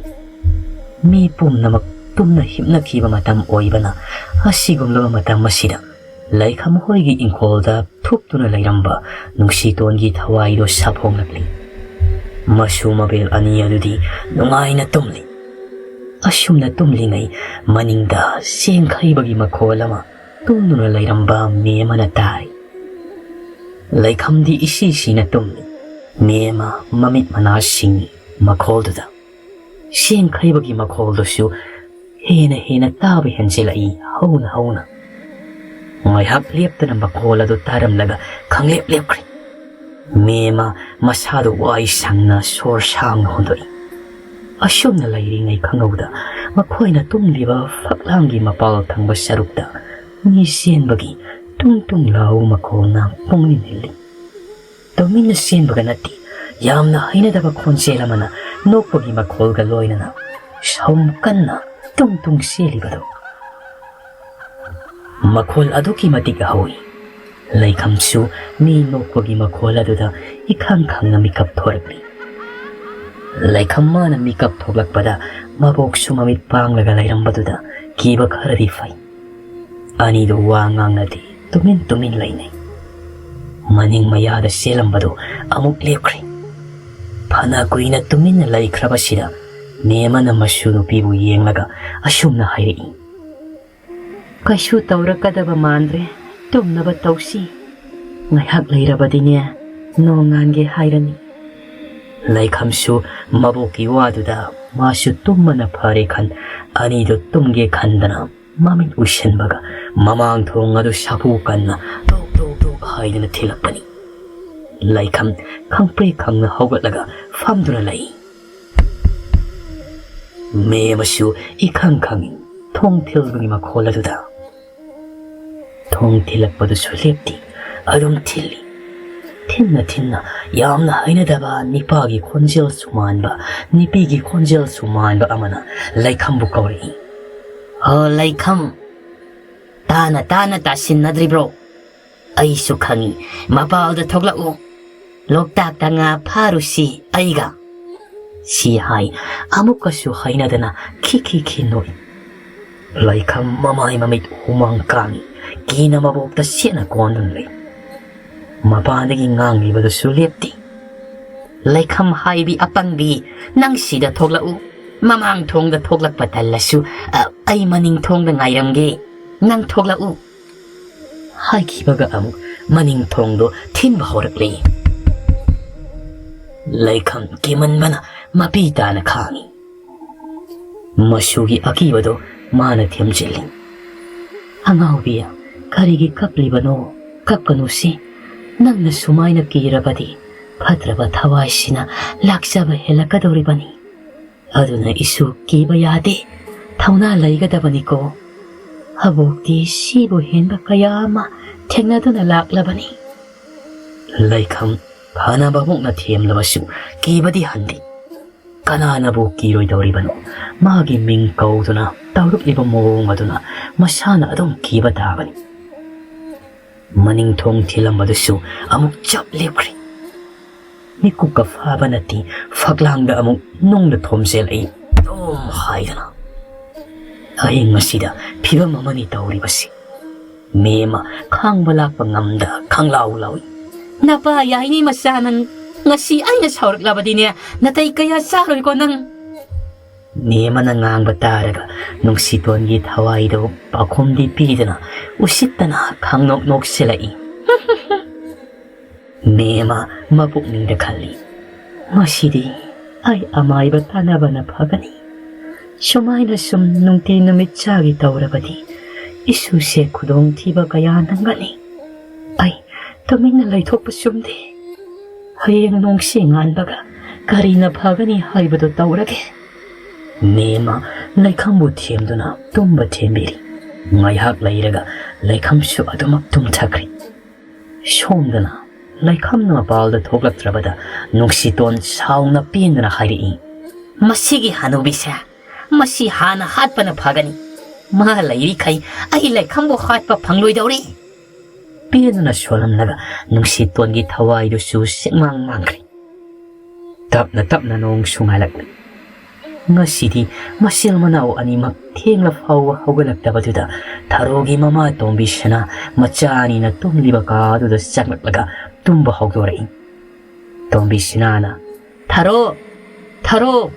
ꯃꯤ ꯄꯨꯝꯅꯃꯛ ꯇꯨꯝꯅ ꯍꯤꯞꯅꯈꯤꯕ ꯃꯇꯝ ꯑꯣꯏꯕꯅ ꯑꯁꯤꯒꯨꯝꯂꯕ ꯃꯇꯝ ꯑꯁꯤꯗ ꯂꯩꯈꯝ ꯍꯣꯏꯒꯤ ꯏꯪꯈꯣꯜꯗ ꯊꯨꯞꯇꯨꯅ ꯂꯩꯔꯝꯕ ꯅꯨꯡꯁꯤꯇꯣꯟꯒꯤ ꯊꯋꯥꯏꯗꯣ ꯁꯥꯐꯣꯡꯂꯛꯂꯤ꯫ ꯃꯁꯨ ꯃꯕꯦꯜ ꯑꯅꯤ ꯑꯗꯨꯗꯤ ꯅꯨꯡꯉꯥꯏꯅ ꯇꯨꯝꯂꯤ꯫ ꯑꯁꯨꯝꯅ ꯇꯨꯝꯂꯤꯉꯩ ꯃꯅꯤꯡꯗ ꯆꯦꯡꯈꯩꯕꯒꯤ ꯃꯈꯣꯜ ꯑꯃ ꯇꯨꯝꯗꯨꯅ ꯂꯩꯔꯝꯕ ꯃꯦꯝꯃꯅ ꯇꯥꯏ꯫ ꯂꯩꯈꯝꯗꯤ ꯏꯁꯤ ꯁꯤꯅ ꯇꯨꯝꯃꯤ꯫ ꯃꯦꯝꯃ ꯃꯃꯤꯠ ꯃꯅꯥ ꯁꯤꯡꯏ ꯃꯈꯣꯜꯗꯨꯗ꯫ ꯁꯦꯡꯈꯩꯕꯒꯤ ꯃꯈꯣꯜꯗꯨꯁꯨ ꯍꯦꯟꯅ ꯍꯦꯟꯅ ꯇꯥꯕ ꯍꯦꯟꯖꯤꯜꯂꯛꯏ ꯍꯧꯅ ꯍꯧꯅ꯫ ꯉꯥꯏꯍꯥꯛ ꯂꯦꯞꯇꯅ ꯃꯈꯣꯜ ꯑꯗꯨ ꯇꯥꯔꯝꯂꯒ ꯈꯪꯂꯦꯞ ꯂꯦꯞꯈ꯭ꯔꯦ꯫ ꯃꯦꯝꯃ ꯃꯁꯥꯗꯨ ꯋꯥꯏ ꯁꯪꯅ ꯁꯣꯔ ꯁꯥꯡꯅ ꯍꯣꯟꯗꯣꯛꯏ꯫ ꯑꯁꯨꯝꯅ ꯂꯩꯔꯤꯉꯩ ꯈꯪꯍꯧꯗ ꯃꯈꯣꯏꯅ ꯇꯨꯝꯂꯤꯕ ꯐꯛꯂꯥꯡꯒꯤ ꯃꯄꯥꯜ ꯊꯪꯕ ꯁꯔꯨꯛꯇ ꯃꯤ ꯆꯦꯟꯕꯒꯤ ꯇꯨꯡ ꯇꯨꯡ ꯂꯥꯎ ꯃꯈꯣꯜꯅ ꯄꯨꯡꯅꯤꯜ ꯅꯤꯜꯂꯤ꯫ ꯇꯨꯃꯤꯟꯅ ꯆꯦꯟꯕꯒ ꯅꯠꯇꯦ, ꯌꯥꯝꯅ ꯍꯩꯅꯗꯕ ꯈꯣꯟꯖꯦꯜ ꯑꯃꯅ ꯅꯣꯛꯄꯒꯤ ꯃꯈꯣꯜꯒ ꯂꯣꯏꯅꯅ ꯁꯧꯝ ꯀꯟꯅ ꯇꯨꯡ ꯇꯨꯡ ꯆꯦꯜꯂꯤꯕꯗꯨ꯫ ꯃꯈꯣꯜ ꯑꯗꯨꯛꯀꯤ ꯃꯇꯤꯛ ꯍꯧꯏ꯫ ꯂꯩꯈꯝꯁꯨ ꯃꯤ ꯅꯣꯛꯄꯒꯤ ꯃꯈꯣꯜ ꯑꯗꯨꯗ ꯏꯈꯪ ꯈꯪꯅ ꯃꯤꯀꯞ ꯊꯣꯔꯛꯂꯤ꯫ ꯂꯩꯈꯝ ꯃꯥꯅ ꯃꯤꯀꯞ ꯊꯣꯛꯂꯛꯄꯗ ꯃꯕꯣꯛꯁꯨ ꯃꯃꯤꯠ ꯄꯥꯡꯂꯒ ꯂꯩꯔꯝꯕꯗꯨꯗ ꯀꯤꯕ ꯈꯔꯗꯤ ꯐꯩ꯫ ꯑꯅꯤꯗꯨ ꯋꯥ ꯉꯥꯡꯅꯗꯦ, ꯇꯨꯃꯤꯟ ꯇꯨꯃꯤꯟ ꯂꯩꯅꯩ꯫ ꯃꯅꯤꯡ ꯃꯌꯥꯗ ꯆꯦꯜꯂꯝꯕꯗꯨ ꯑꯃꯨꯛ ꯂꯦꯞꯈ꯭ꯔꯦ꯫ ꯐꯅ ꯀꯨꯏꯅ ꯇꯨꯃꯤꯟꯅ ꯂꯩꯈ꯭ꯔꯕꯁꯤꯗ ꯃꯦꯝꯃꯅ ꯃꯁꯨ ꯅꯨꯄꯤꯕꯨ ꯌꯦꯡꯂꯒ ꯑꯁꯨꯝꯅ ꯍꯥꯏꯔꯛꯏ, "ꯀꯩꯁꯨ ꯇꯧꯔꯛꯀꯗꯕ ꯃꯥꯟꯗ꯭ꯔꯦ, ꯇꯨꯝꯅꯕ ꯇꯧꯁꯤ꯫ ꯉꯥꯏꯍꯥꯛ ꯂꯩꯔꯕꯗꯤꯅꯦ ꯅꯣꯡꯉꯥꯟꯒꯦ ꯍꯥꯏꯔꯅꯤ꯫" ꯂꯩꯈꯝꯁꯨ ꯃꯕꯣꯛꯀꯤ ꯋꯥꯗꯨꯗ ꯃꯥꯁꯨ ꯇꯨꯝꯕꯅ ꯐꯔꯦ ꯈꯟ ꯑꯅꯤꯗꯨ ꯇꯨꯝꯒꯦ ꯈꯟꯗꯅ ꯃꯃꯤꯠ ꯎꯏꯁꯤꯟꯕꯒ ꯃꯃꯥꯡ ꯊꯣꯡ ꯑꯗꯨ ꯁꯥꯐꯨ ꯀꯟꯅ ꯇꯣꯛ ꯇꯣꯛ ꯇꯣꯛ ꯍꯥꯏꯗꯨꯅ ꯊꯤꯜꯂꯛꯄꯅꯤ꯫ ꯂꯩꯈꯝ ꯈꯪꯄ꯭ꯔꯦꯛ ꯈꯪꯅ ꯍꯧꯒꯠꯂꯒ ꯐꯝꯗꯨꯅ ꯂꯩ꯫ ꯃꯦꯝꯃꯁꯨ ꯏꯈꯪ ꯈꯪꯏ ꯊꯣꯡ ꯊꯤꯜꯕꯒꯤ ꯃꯈꯣꯜ ꯑꯗꯨꯗ꯫ ꯊꯣꯡ ꯊꯤꯜꯂꯛꯄꯗꯨꯁꯨ ꯂꯦꯞꯇꯦ, ꯑꯗꯨꯝ ꯊꯤꯜꯂꯤ꯫ ꯊꯤꯟꯅ ꯊꯤꯟꯅ ꯌꯥꯝꯅ ꯍꯩꯅꯗꯕ ꯅꯤꯄꯥꯒꯤ ꯈꯣꯟꯖꯦꯜꯁꯨ ꯃꯥꯟꯕ, ꯅꯤꯄꯤꯒꯤ ꯈꯣꯟꯖꯦꯜꯁꯨ ꯃꯥꯟꯕ ꯑꯃꯅ ꯂꯩꯈꯝꯕꯨ ꯀꯧꯔꯛꯏ꯫ "ꯍꯣ ꯂꯩꯈꯝ, ꯇꯥꯅ ꯇꯥꯅ ꯇꯥꯁꯤꯟꯅꯗ꯭ꯔꯤꯕ꯭ꯔꯣ? ꯑꯩꯁꯨ ꯈꯪꯏ, ꯃꯄꯥꯜꯗ ꯊꯣꯛꯂꯛꯎ꯫ ꯂꯣꯛꯇꯥꯛꯇ ꯉꯥ ꯐꯥꯔꯨꯁꯤ ꯑꯩꯒ꯫" ꯁꯤ ꯍꯥꯏ ꯑꯃꯨꯛꯀꯁꯨ ꯍꯩꯅꯗꯅ ꯈꯤ ꯈꯤ ꯈꯤ ꯅꯣꯛꯏ꯫ ꯂꯩꯈꯝ ꯃꯃꯥꯏ ꯃꯃꯤꯠ ꯍꯨꯃꯥꯡ ꯀꯥꯡꯏ꯫ ꯀꯤꯅ ꯃꯕꯣꯛꯇ ꯁꯦꯠꯅ ꯀꯣꯟꯗꯨꯅ ꯂꯩ꯫ ꯃꯄꯥꯟꯗꯒꯤ ꯉꯥꯡꯂꯤꯕꯗꯨꯁꯨ ꯂꯦꯞꯇꯦ꯫ "ꯂꯩꯈꯝ ꯍꯥꯏꯕꯤ ꯑꯄꯪꯕꯤ, ꯅꯪ ꯁꯤꯗ ꯊꯣꯛꯂꯛꯎ꯫ ꯃꯃꯥꯡ ꯊꯣꯡꯗ ꯊꯣꯛꯂꯛꯄ ꯇꯜꯂꯁꯨ, ꯑ, ꯑꯩ ꯃꯅꯤꯡ ꯊꯣꯡꯗ ꯉꯥꯏꯔꯝꯒꯦ꯫ ꯅꯪ ꯊꯣꯛꯂꯛꯎ꯫" ꯍꯥꯏꯈꯤꯕꯒ ꯑꯃꯨꯛ ꯃꯅꯤꯡ ꯊꯣꯡꯗꯣ ꯊꯤꯟꯕ ꯍꯧꯔꯛꯂꯦ꯫ ꯂꯩꯈꯝ ꯀꯤꯃꯟꯕꯅ ꯃꯄꯤ ꯇꯥꯅ ꯈꯥꯡꯉꯤ꯫ ꯃꯆꯨꯒꯤ ꯑꯀꯤꯕꯗꯣ ꯃꯥꯅ ꯊꯦꯝꯖꯤꯜꯂꯤ꯫ "ꯑꯉꯥꯎꯕꯤ, ꯀꯔꯤꯒꯤ ꯀꯞꯂꯤꯕꯅꯣ? ꯀꯞꯀꯅꯨꯁꯤ꯫ ꯅꯪꯅ ꯁꯨꯃꯥꯏꯅ ꯀꯤꯔꯕꯗꯤ ꯐꯠꯇ꯭ꯔꯕ ꯊꯋꯥꯏꯁꯤꯅ ꯂꯥꯛꯆꯕ ꯍꯦꯜꯂꯛꯀꯗꯧꯔꯤꯕꯅꯤ꯫ ꯑꯗꯨꯅ ꯏꯁꯨ ꯀꯤꯕ ꯌꯥꯗꯦ, ꯊꯧꯅꯥ ꯂꯩꯒꯗꯕꯅꯤꯀꯣ꯫ ꯑꯕꯣꯛꯇꯤ ꯁꯤꯕꯨ ꯍꯦꯟꯕ ꯀꯌꯥ ꯑꯃ ꯊꯦꯡꯅꯗꯨꯅ ꯂꯥꯛꯂꯕꯅꯤ꯫" ꯂꯩꯈꯝ ꯐꯅꯕ ꯃꯨꯛꯅ ꯊꯦꯝꯂꯕꯁꯨ ꯀꯤꯕꯗꯤ ꯍꯟꯗꯦ꯫ ꯀꯅꯥꯅꯕꯨ ꯀꯤꯔꯣꯏꯗꯧꯔꯤꯕꯅꯣ? ꯃꯥꯒꯤ ꯃꯤꯡ ꯀꯧꯗꯨꯅ ꯇꯧꯔꯛꯂꯤꯕ ꯃꯑꯣꯡ ꯑꯗꯨꯅ ꯃꯁꯥꯅ ꯑꯗꯨꯝ ꯀꯤꯕ ꯇꯥꯕꯅꯤ꯫ ꯃꯅꯤꯡ ꯊꯣꯡ ꯊꯤꯜꯂꯝꯕꯗꯨꯁꯨ ꯑꯃꯨꯛ ꯆꯞ ꯂꯦꯞꯈ꯭ꯔꯦ꯫ ꯃꯤꯀꯨꯞꯀ ꯐꯥꯕ ꯅꯠꯇꯦ, ꯐꯛꯂꯥꯡꯗ ꯑꯃꯨꯛ ꯅꯨꯡꯅ ꯊꯣꯝꯖꯤꯜꯂꯛꯏ꯫ ꯑꯗꯨꯝ ꯍꯥꯏꯗꯅ꯫ ꯑꯍꯤꯡ ꯑꯁꯤꯗ ꯐꯤꯕꯝ ꯑꯃꯅꯤ ꯇꯧꯔꯤꯕꯁꯤ꯫ ꯃꯦꯝꯃ ꯈꯥꯡꯕ ꯂꯥꯛꯄ ꯉꯝꯗ ꯈꯪꯂꯥꯎ ꯂꯥꯎꯏ꯫ "ꯅꯄꯥ ꯌꯥꯏꯅꯤ ꯃꯆꯥ ꯅꯪ, ꯉꯁꯤ ꯑꯩꯅ ꯁꯥꯎꯔꯛꯂꯕꯗꯤꯅꯦ, ꯅꯇꯩ ꯀꯌꯥ ꯆꯥꯔꯣꯏꯀꯣ ꯅꯪ꯫" ꯃꯦꯝꯃꯅ ꯉꯥꯡꯕ ꯇꯥꯔꯒ ꯅꯨꯡꯁꯤꯇꯣꯟꯒꯤ ꯊꯋꯥꯏꯗꯨ ꯄꯥꯎꯈꯨꯝꯗꯤ ꯄꯤꯗꯅ ꯎꯁꯤꯠꯇꯅ ꯈꯪꯅꯣꯛ ꯅꯣꯛꯁꯤꯜꯂꯛꯏ꯫ ꯃꯦꯝꯃ ꯃꯄꯨꯛꯅꯤꯡꯗ ꯈꯜꯂꯤ, "ꯉꯁꯤꯗꯤ ꯑꯩ ꯑꯃꯥꯏꯕ ꯇꯥꯟꯅꯕꯅ ꯐꯒꯅꯤ꯫ ꯁꯨꯃꯥꯏꯅ ꯁꯨꯝ ꯅꯨꯡꯇꯤ ꯅꯨꯃꯤꯠ ꯆꯥꯒꯤ ꯇꯧꯔꯕꯗꯤ ꯏꯁꯨꯁꯦ ꯈꯨꯗꯣꯡꯊꯤꯕ ꯀꯌꯥ ꯅꯪꯒꯅꯤ꯫ ꯑꯩ ꯇꯨꯃꯤꯟꯅ ꯂꯩꯊꯣꯛꯄ ꯆꯨꯝꯗꯦ꯫ ꯍꯌꯦꯡ ꯅꯣꯡꯁꯤ ꯉꯥꯟꯕꯒ ꯀꯔꯤꯅ ꯐꯒꯅꯤ ꯍꯥꯏꯕꯗꯨ ꯇꯧꯔꯒꯦ꯫" ꯃꯦꯝꯃ ꯂꯩꯈꯝꯕꯨ ꯊꯦꯝꯗꯨꯅ ꯇꯨꯝꯕ ꯊꯦꯝꯕꯤꯔꯤ꯫ ꯉꯥꯏꯍꯥꯛ ꯂꯩꯔꯒ ꯂꯩꯈꯝꯁꯨ ꯑꯗꯨꯃꯛ ꯇꯨꯝꯊꯈ꯭ꯔꯦ꯫ ꯁꯣꯝꯗꯅ ꯂꯩꯈꯝꯅ ꯃꯄꯥꯜꯗ ꯊꯣꯛꯂꯛꯇ꯭ꯔꯕꯗ ꯅꯨꯡꯁꯤꯇꯣꯟ ꯁꯥꯎꯅ ꯄꯦꯟꯗꯅ ꯍꯥꯏꯔꯛꯏ, "ꯃꯁꯤꯒꯤ ꯍꯅꯨꯕꯤꯁꯦ, ꯃꯁꯤ ꯍꯥꯟꯅ ꯍꯥꯠꯄꯅ ꯐꯒꯅꯤ꯫ ꯃꯥ ꯂꯩꯔꯤꯈꯩ ꯑꯩ ꯂꯩꯈꯝꯕꯨ ꯍꯥꯠꯄ ꯐꯪꯂꯣꯏꯗꯧꯔꯤ꯫" ꯄꯦꯟꯗꯅ ꯁꯣꯜꯂꯝꯂꯒ ꯅꯨꯡꯁꯤꯇꯣꯟꯒꯤ ꯊꯋꯥꯏꯗꯨꯁꯨ ꯁꯦꯛꯃꯥꯡ ꯃꯥꯡꯈ꯭ꯔꯦ꯫ ꯇꯞꯅ ꯇꯞꯅ ꯅꯣꯡꯁꯨ ꯉꯥꯜꯂꯛꯂꯦ꯫ ꯉꯁꯤꯗꯤ ꯃꯆꯤꯜ ꯃꯅꯥꯎ ꯑꯅꯤꯃꯛ ꯊꯦꯡꯂ ꯐꯥꯎꯕ ꯍꯧꯒꯠꯂꯛꯇꯕꯗꯨꯗ ꯊꯔꯣꯒꯤ ꯃꯃꯥ ꯇꯣꯝꯕꯤꯁꯅꯥ ꯃꯆꯥ ꯑꯅꯤꯅ ꯇꯨꯝꯂꯤꯕ ꯀꯥꯗꯨꯗ ꯆꯪꯂꯛꯂꯒ ꯇꯨꯝꯕ ꯍꯧꯗꯣꯔꯛꯏ꯫ ꯇꯣꯝꯕꯤꯁꯅꯥꯅ, "ꯊꯔꯣ! ꯊꯔꯣ!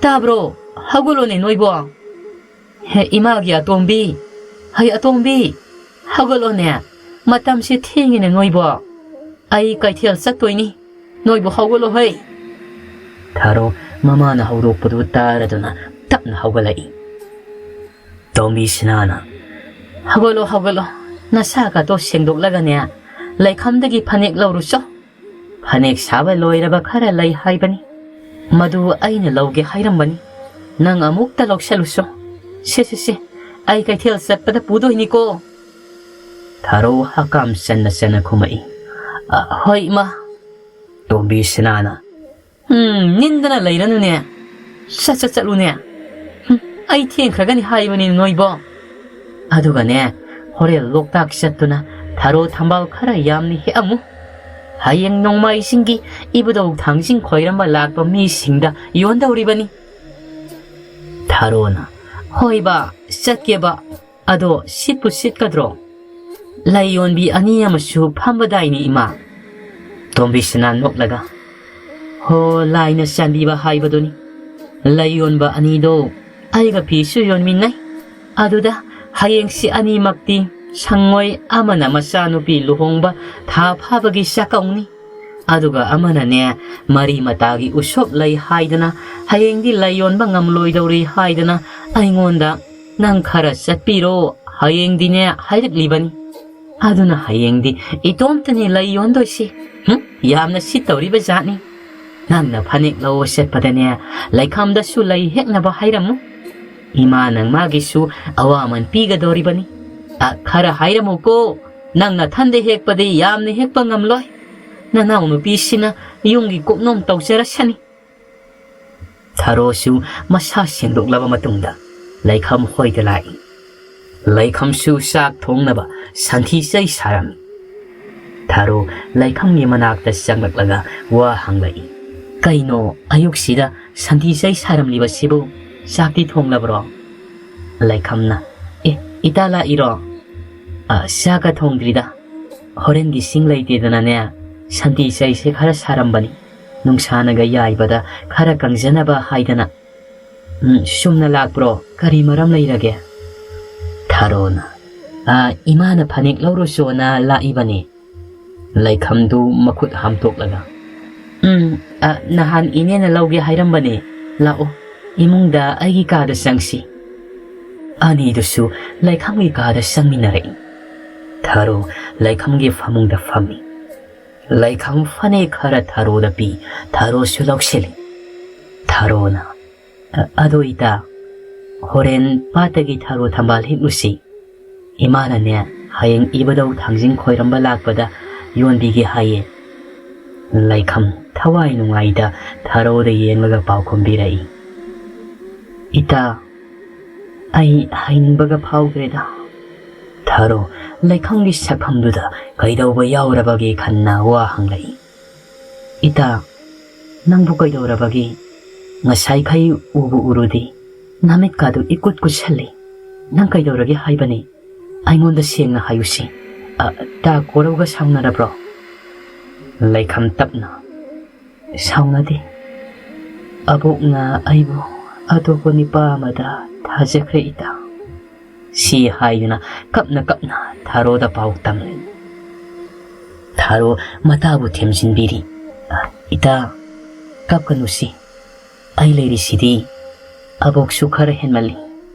ꯇꯥꯕ꯭ꯔꯣ? ꯍꯧꯒꯠꯂꯣꯅꯦ ꯅꯣꯏꯕꯣ!" "ꯍꯦ, ꯏꯃꯥꯒꯤ ꯑꯇꯣꯝꯕꯤ! ꯍꯩ ꯑꯇꯣꯝꯕꯤ! ꯍꯧꯒꯠꯂꯣꯅꯦ! ꯃꯇꯝꯁꯦ ꯊꯦꯡꯉꯦꯅꯦ ꯅꯣꯏꯕꯣ! ꯑꯩ ꯀꯩꯊꯦꯜ ꯆꯠꯇꯣꯏꯅꯤ꯫ ꯅꯣꯏꯕꯨ ꯍꯧꯒꯠꯂꯣ ꯍꯩ!" ꯊꯥꯔꯣ ꯃꯃꯥꯅ ꯍꯧꯗꯣꯛꯄꯗꯨ ꯇꯥꯔꯗꯨꯅ ꯇꯞꯅ ꯍꯧꯒꯠꯂꯛꯏ꯫ ꯇꯣꯝꯕꯤ ꯁꯅꯥꯅ, "ꯍꯧꯒꯠꯂꯣ, ꯍꯧꯒꯠꯂꯣ, ꯅꯁꯥꯒꯗꯣ ꯁꯦꯡꯗꯣꯛꯂꯒꯅꯦ, ꯂꯩꯈꯝꯗꯒꯤ ꯐꯅꯦꯛ ꯂꯧꯔꯨꯆꯣ꯫ ꯐꯅꯦꯛ ꯁꯥꯕ ꯂꯣꯏꯔꯕ ꯈꯔ ꯂꯩ ꯍꯥꯏꯕꯅꯤ, ꯃꯗꯨ ꯑꯩꯅ ꯂꯧꯒꯦ ꯍꯥꯏꯔꯝꯕꯅꯤ꯫ ꯅꯪ ꯑꯃꯨꯛꯇ ꯂꯧꯁꯜꯂꯨꯆꯣ꯫ ꯁꯦ, ꯁꯦ, ꯁꯦ, ꯑꯩ ꯀꯩꯊꯦꯜ ꯆꯠꯄꯗ ꯄꯨꯗꯣꯏꯅꯤꯀꯣ꯫" ꯊꯥꯔꯣ ꯍꯀꯥꯝ ꯆꯟꯅ ꯆꯟꯅ ꯈꯨꯝꯃꯛꯏ, "ꯑ, ꯍꯣꯏ, ꯏꯃꯥ꯫" ꯇꯣꯝꯕꯤ ꯁꯅꯥꯅ, "ꯎꯝ, ꯅꯤꯟꯗꯅ ꯂꯩꯔꯅꯨꯅꯦ꯫ ꯁꯠ ꯁꯠ ꯆꯠꯂꯨꯅꯦ꯫ ꯍꯨꯝ, ꯑꯩ ꯊꯦꯡꯈ꯭ꯔꯒꯅꯤ ꯍꯥꯏꯕꯅꯤ ꯅꯣꯏꯕꯣ꯫ ꯑꯗꯨꯒꯅꯦ, ꯍꯣꯔꯦꯟ ꯂꯣꯛꯇꯥꯛ ꯆꯠꯇꯨꯅ ꯊꯔꯣ ꯊꯝꯕꯥꯜ ꯈꯔ ꯌꯥꯝꯅ ꯍꯦꯛꯑꯝꯃꯨ꯫ ꯍꯌꯦꯡ ꯅꯣꯡꯃꯥꯏꯖꯤꯡꯒꯤ ꯏꯕꯨꯙꯧ ꯊꯥꯡꯖꯤꯡ ꯈꯣꯏꯔꯝꯕ ꯂꯥꯛꯄ ꯃꯤꯁꯤꯡꯗ ꯌꯣꯟꯗꯧꯔꯤꯕꯅꯤ꯫" ꯊꯔꯣꯅ, "ꯍꯣꯏꯕ, ꯆꯠꯀꯦꯕ꯫ ꯑꯗꯣ ꯁꯤꯠꯄꯨ ꯁꯤꯠꯀꯗ꯭ꯔꯣ? ꯂꯩ ꯌꯣꯟꯕꯤ ꯑꯅꯤ ꯑꯃꯁꯨ ꯐꯝꯕꯗꯥꯏꯅꯤ, ꯏꯃꯥ꯫" ꯇꯣꯝꯕꯤꯁꯅꯥ ꯅꯣꯛꯂꯒ, "ꯍꯣ, ꯂꯥꯏꯅ ꯆꯥꯟꯕꯤꯕ ꯍꯥꯏꯕꯗꯨꯅꯤ꯫ ꯂꯩ ꯌꯣꯟꯕ ꯑꯅꯤꯗꯣ ꯑꯩꯒ ꯐꯤꯁꯨ ꯌꯣꯟꯃꯤꯟꯅꯩ꯫ ꯑꯗꯨꯗ ꯍꯌꯦꯡꯁꯤ ꯑꯅꯤꯃꯛꯇꯤ ꯁꯪꯉꯣꯏ, ꯑꯃꯅ ꯃꯆꯥꯅꯨꯄꯤ ꯂꯨꯍꯣꯡꯕ ꯊꯥ ꯐꯥꯕꯒꯤ ꯆꯥꯛꯀꯧꯅꯤ, ꯑꯗꯨꯒ ꯑꯃꯅꯅꯦ ꯃꯔꯤ ꯃꯇꯥꯒꯤ ꯎꯁꯣꯞ ꯂꯩ ꯍꯥꯏꯗꯅ ꯍꯌꯦꯡꯗꯤ ꯂꯩ ꯌꯣꯟꯕ ꯉꯝꯂꯣꯏꯗꯧꯔꯤ ꯍꯥꯏꯗꯅ ꯑꯩꯉꯣꯟꯗ 'ꯅꯪ ꯈꯔ ꯆꯠꯄꯤꯔꯣ, ꯍꯌꯦꯡꯗꯤꯅꯦ' ꯍꯥꯏꯔꯛꯂꯤꯕꯅꯤ꯫ ꯑꯗꯨꯅ ꯍꯌꯦꯡꯗꯤ ꯏꯇꯣꯝꯇꯅꯤ ꯂꯩ ꯌꯣꯟꯗꯣꯏꯁꯤ꯫ ꯍꯨꯝ, ꯌꯥꯝꯅ ꯁꯤꯠꯇꯧꯔꯤꯕ ꯖꯥꯠꯅꯤ꯫ ꯅꯪꯅ ꯐꯅꯦꯛ ꯂꯧꯕ ꯆꯠꯄꯗꯅꯦ, ꯂꯩꯈꯝꯗꯁꯨ ꯂꯩ ꯍꯦꯛꯅꯕ ꯍꯥꯏꯔꯝꯃꯨ꯫ ꯏꯃꯥ ꯅꯪ ꯃꯥꯒꯤꯁꯨ ꯑꯋꯥꯃꯟ ꯄꯤꯒꯗꯧꯔꯤꯕꯅꯤ꯫ ꯑ, ꯈꯔ ꯍꯥꯏꯔꯝꯃꯨꯀꯣ꯫ ꯅꯪ ꯅꯊꯟꯗ ꯍꯦꯛꯄꯗꯤ ꯌꯥꯝꯅ ꯍꯦꯛꯄ ꯉꯝꯂꯣꯏ꯫ ꯅꯅꯥꯎꯅꯨꯄꯤꯁꯤꯅ ꯌꯨꯝꯒꯤ ꯀꯨꯞꯅꯣꯝ ꯇꯧꯖꯔꯁꯅꯤ꯫" ꯊꯔꯣꯁꯨ ꯃꯁꯥ ꯁꯦꯡꯗꯣꯛꯂꯕ ꯃꯇꯨꯡꯗ ꯂꯩꯈꯝ ꯍꯣꯏꯗ ꯂꯥꯛꯏ꯫ ꯂꯩꯈꯝꯁꯨ ꯆꯥꯛ ꯊꯣꯡꯅꯕ ꯁꯟꯊꯤ ꯆꯩ ꯁꯥꯔꯝꯃꯤ꯫ ꯊꯔꯣ ꯂꯩꯈꯝꯒꯤ ꯃꯅꯥꯛꯇ ꯆꯪꯂꯛꯂꯒ ꯋꯥ ꯍꯪꯂꯛꯏ, "ꯀꯩꯅꯣ ꯑꯌꯨꯛꯁꯤꯗ ꯁꯟꯊꯤ ꯆꯩ ꯁꯥꯔꯝꯂꯤꯕꯁꯤꯕꯨ? ꯆꯥꯛꯇꯤ ꯊꯣꯡꯂꯕ꯭ꯔꯣ?" ꯂꯩꯈꯝꯅ, "ꯑꯦ, ꯏꯇꯥ ꯂꯥꯛꯏꯔꯣ? ꯑ, ꯆꯥꯛꯀ ꯊꯣꯡꯗ꯭ꯔꯤꯗ꯫ ꯍꯣꯔꯦꯟꯒꯤ ꯁꯤꯡ ꯂꯩꯇꯦꯗꯅꯅꯦ, ꯁꯟꯊꯤ ꯆꯩꯁꯦ ꯈꯔ ꯁꯥꯔꯝꯕꯅꯤ꯫ ꯅꯨꯡꯁꯥꯅꯒ ꯌꯥꯏꯕꯗ ꯈꯔ ꯀꯪꯖꯅꯕ ꯍꯥꯏꯗꯅ꯫ ꯎꯝ, ꯁꯨꯝꯅ ꯂꯥꯛꯄ꯭ꯔꯣ? ꯀꯔꯤ ꯃꯔꯝ ꯂꯩꯔꯒꯦ?" ꯊꯔꯣꯅ, "ꯑ, ꯏꯃꯥꯅ ꯐꯅꯦꯛ ꯂꯧꯔꯨꯆꯣꯅ ꯂꯥꯛꯏꯕꯅꯤ꯫" ꯂꯩꯈꯝꯗꯨ ꯃꯈꯨꯠ ꯍꯥꯝꯇꯣꯛꯂꯒ, "ꯎꯝ, ꯑ, ꯅꯍꯥꯟ ꯏꯅꯦꯅ ꯂꯧꯒꯦ ꯍꯥꯏꯔꯝꯕꯅꯦ꯫ ꯂꯥꯛꯑꯣ, ꯏꯃꯨꯡꯗ ꯑꯩꯒꯤ ꯀꯥꯗ ꯆꯪꯁꯤ꯫" ꯑꯅꯤꯗꯨꯁꯨ ꯂꯩꯈꯝꯒꯤ ꯀꯥꯗ ꯆꯪꯃꯤꯟꯅꯔꯛꯏ꯫ ꯊꯥꯔꯣ ꯂꯩꯈꯝꯒꯤ ꯐꯃꯨꯡꯗ ꯐꯝꯃꯤ꯫ ꯂꯩꯈꯝ ꯐꯅꯦꯛ ꯈꯔ ꯊꯥꯔꯣꯗ ꯄꯤ꯫ ꯊꯥꯔꯣꯁꯨ ꯂꯧꯁꯤꯜꯂꯤ꯫ ꯊꯥꯔꯣꯅ, "ꯑ-, ꯑꯗꯣ ꯏꯇꯥ, ꯍꯣꯔꯦꯟ ꯄꯥꯠꯇꯒꯤ ꯊꯥꯔꯣ ꯊꯝꯕꯥꯜ ꯍꯦꯛꯂꯨꯁꯤ꯫ ꯏꯃꯥꯅꯅꯦ, ꯍꯌꯦꯡ ꯏꯕꯨꯙꯧ ꯊꯥꯡꯖꯤꯡ ꯈꯣꯏꯔꯝꯕ ꯂꯥꯛꯄꯗ ꯌꯣꯟꯕꯤꯒꯦ ꯍꯥꯏꯌꯦ꯫" ꯂꯩꯈꯝ ꯊꯋꯥꯏ ꯅꯨꯡꯉꯥꯏꯗ ꯊꯥꯔꯣꯗ ꯌꯦꯡꯂꯒ ꯄꯥꯎꯈꯨꯝ ꯄꯤꯔꯛꯏ꯫ "ꯏꯇꯥ, ꯑꯩ ꯍꯥꯏꯅꯤꯡꯕꯒ ꯐꯥꯎꯗ꯭ꯔꯦꯗ꯫" ꯊꯥꯔꯣ ꯂꯩꯈꯝꯒꯤ ꯁꯛꯐꯝꯗꯨꯗ ꯀꯩꯗꯧꯕ ꯌꯥꯎꯔꯕꯒꯦ ꯈꯟꯅ ꯋꯥ ꯍꯪꯂꯛꯏ꯫ "ꯏꯇꯥ, ꯅꯪꯕꯨ ꯀꯩꯗꯧꯔꯕꯒꯦ? ꯉꯁꯥꯏꯈꯩ ꯎꯕꯨ ꯎꯔꯨꯗꯦ꯫ ꯅꯃꯤꯠꯀꯥꯗꯨ ꯏꯀꯨꯠ ꯀꯨꯠꯁꯜꯂꯤ꯫ ꯅꯪ ꯀꯩꯗꯧꯔꯒꯦ ꯍꯥꯏꯕꯅꯤ? ꯑꯩꯉꯣꯟꯗ ꯁꯦꯡꯅ ꯍꯥꯏꯌꯨꯁꯤ꯫ ꯑ, ꯇꯥ ꯀꯣꯔꯧꯒ ꯁꯥꯎꯅꯔꯕ꯭ꯔꯣ?" ꯂꯩꯈꯝ ꯇꯞꯅ, "ꯁꯥꯎꯅꯗꯦ꯫ ꯑꯕꯣꯛꯅ ꯑꯩꯕꯨ ꯑꯇꯣꯞꯄ ꯅꯨꯄꯥ ꯑꯃꯗ ꯊꯥꯖꯈ꯭ꯔꯦ, ꯏꯇꯥ꯫" ꯁꯤ ꯍꯥꯏꯗꯨꯅ ꯀꯞꯅ ꯀꯞꯅ ꯊꯥꯔꯣꯗ ꯄꯥꯎ ꯇꯝꯂꯤ꯫ ꯊꯥꯔꯣ ꯃꯇꯥꯕꯨ ꯊꯦꯝꯖꯤꯟꯕꯤꯔꯤ꯫ "ꯏꯇꯥ, ꯀꯞꯀꯅꯨꯁꯤ꯫ ꯑꯩ ꯂꯩꯔꯤꯁꯤꯗꯤ꯫ ꯑꯕꯣꯛꯁꯨ ꯈꯔ ꯍꯦꯟꯃꯜꯂꯤ꯫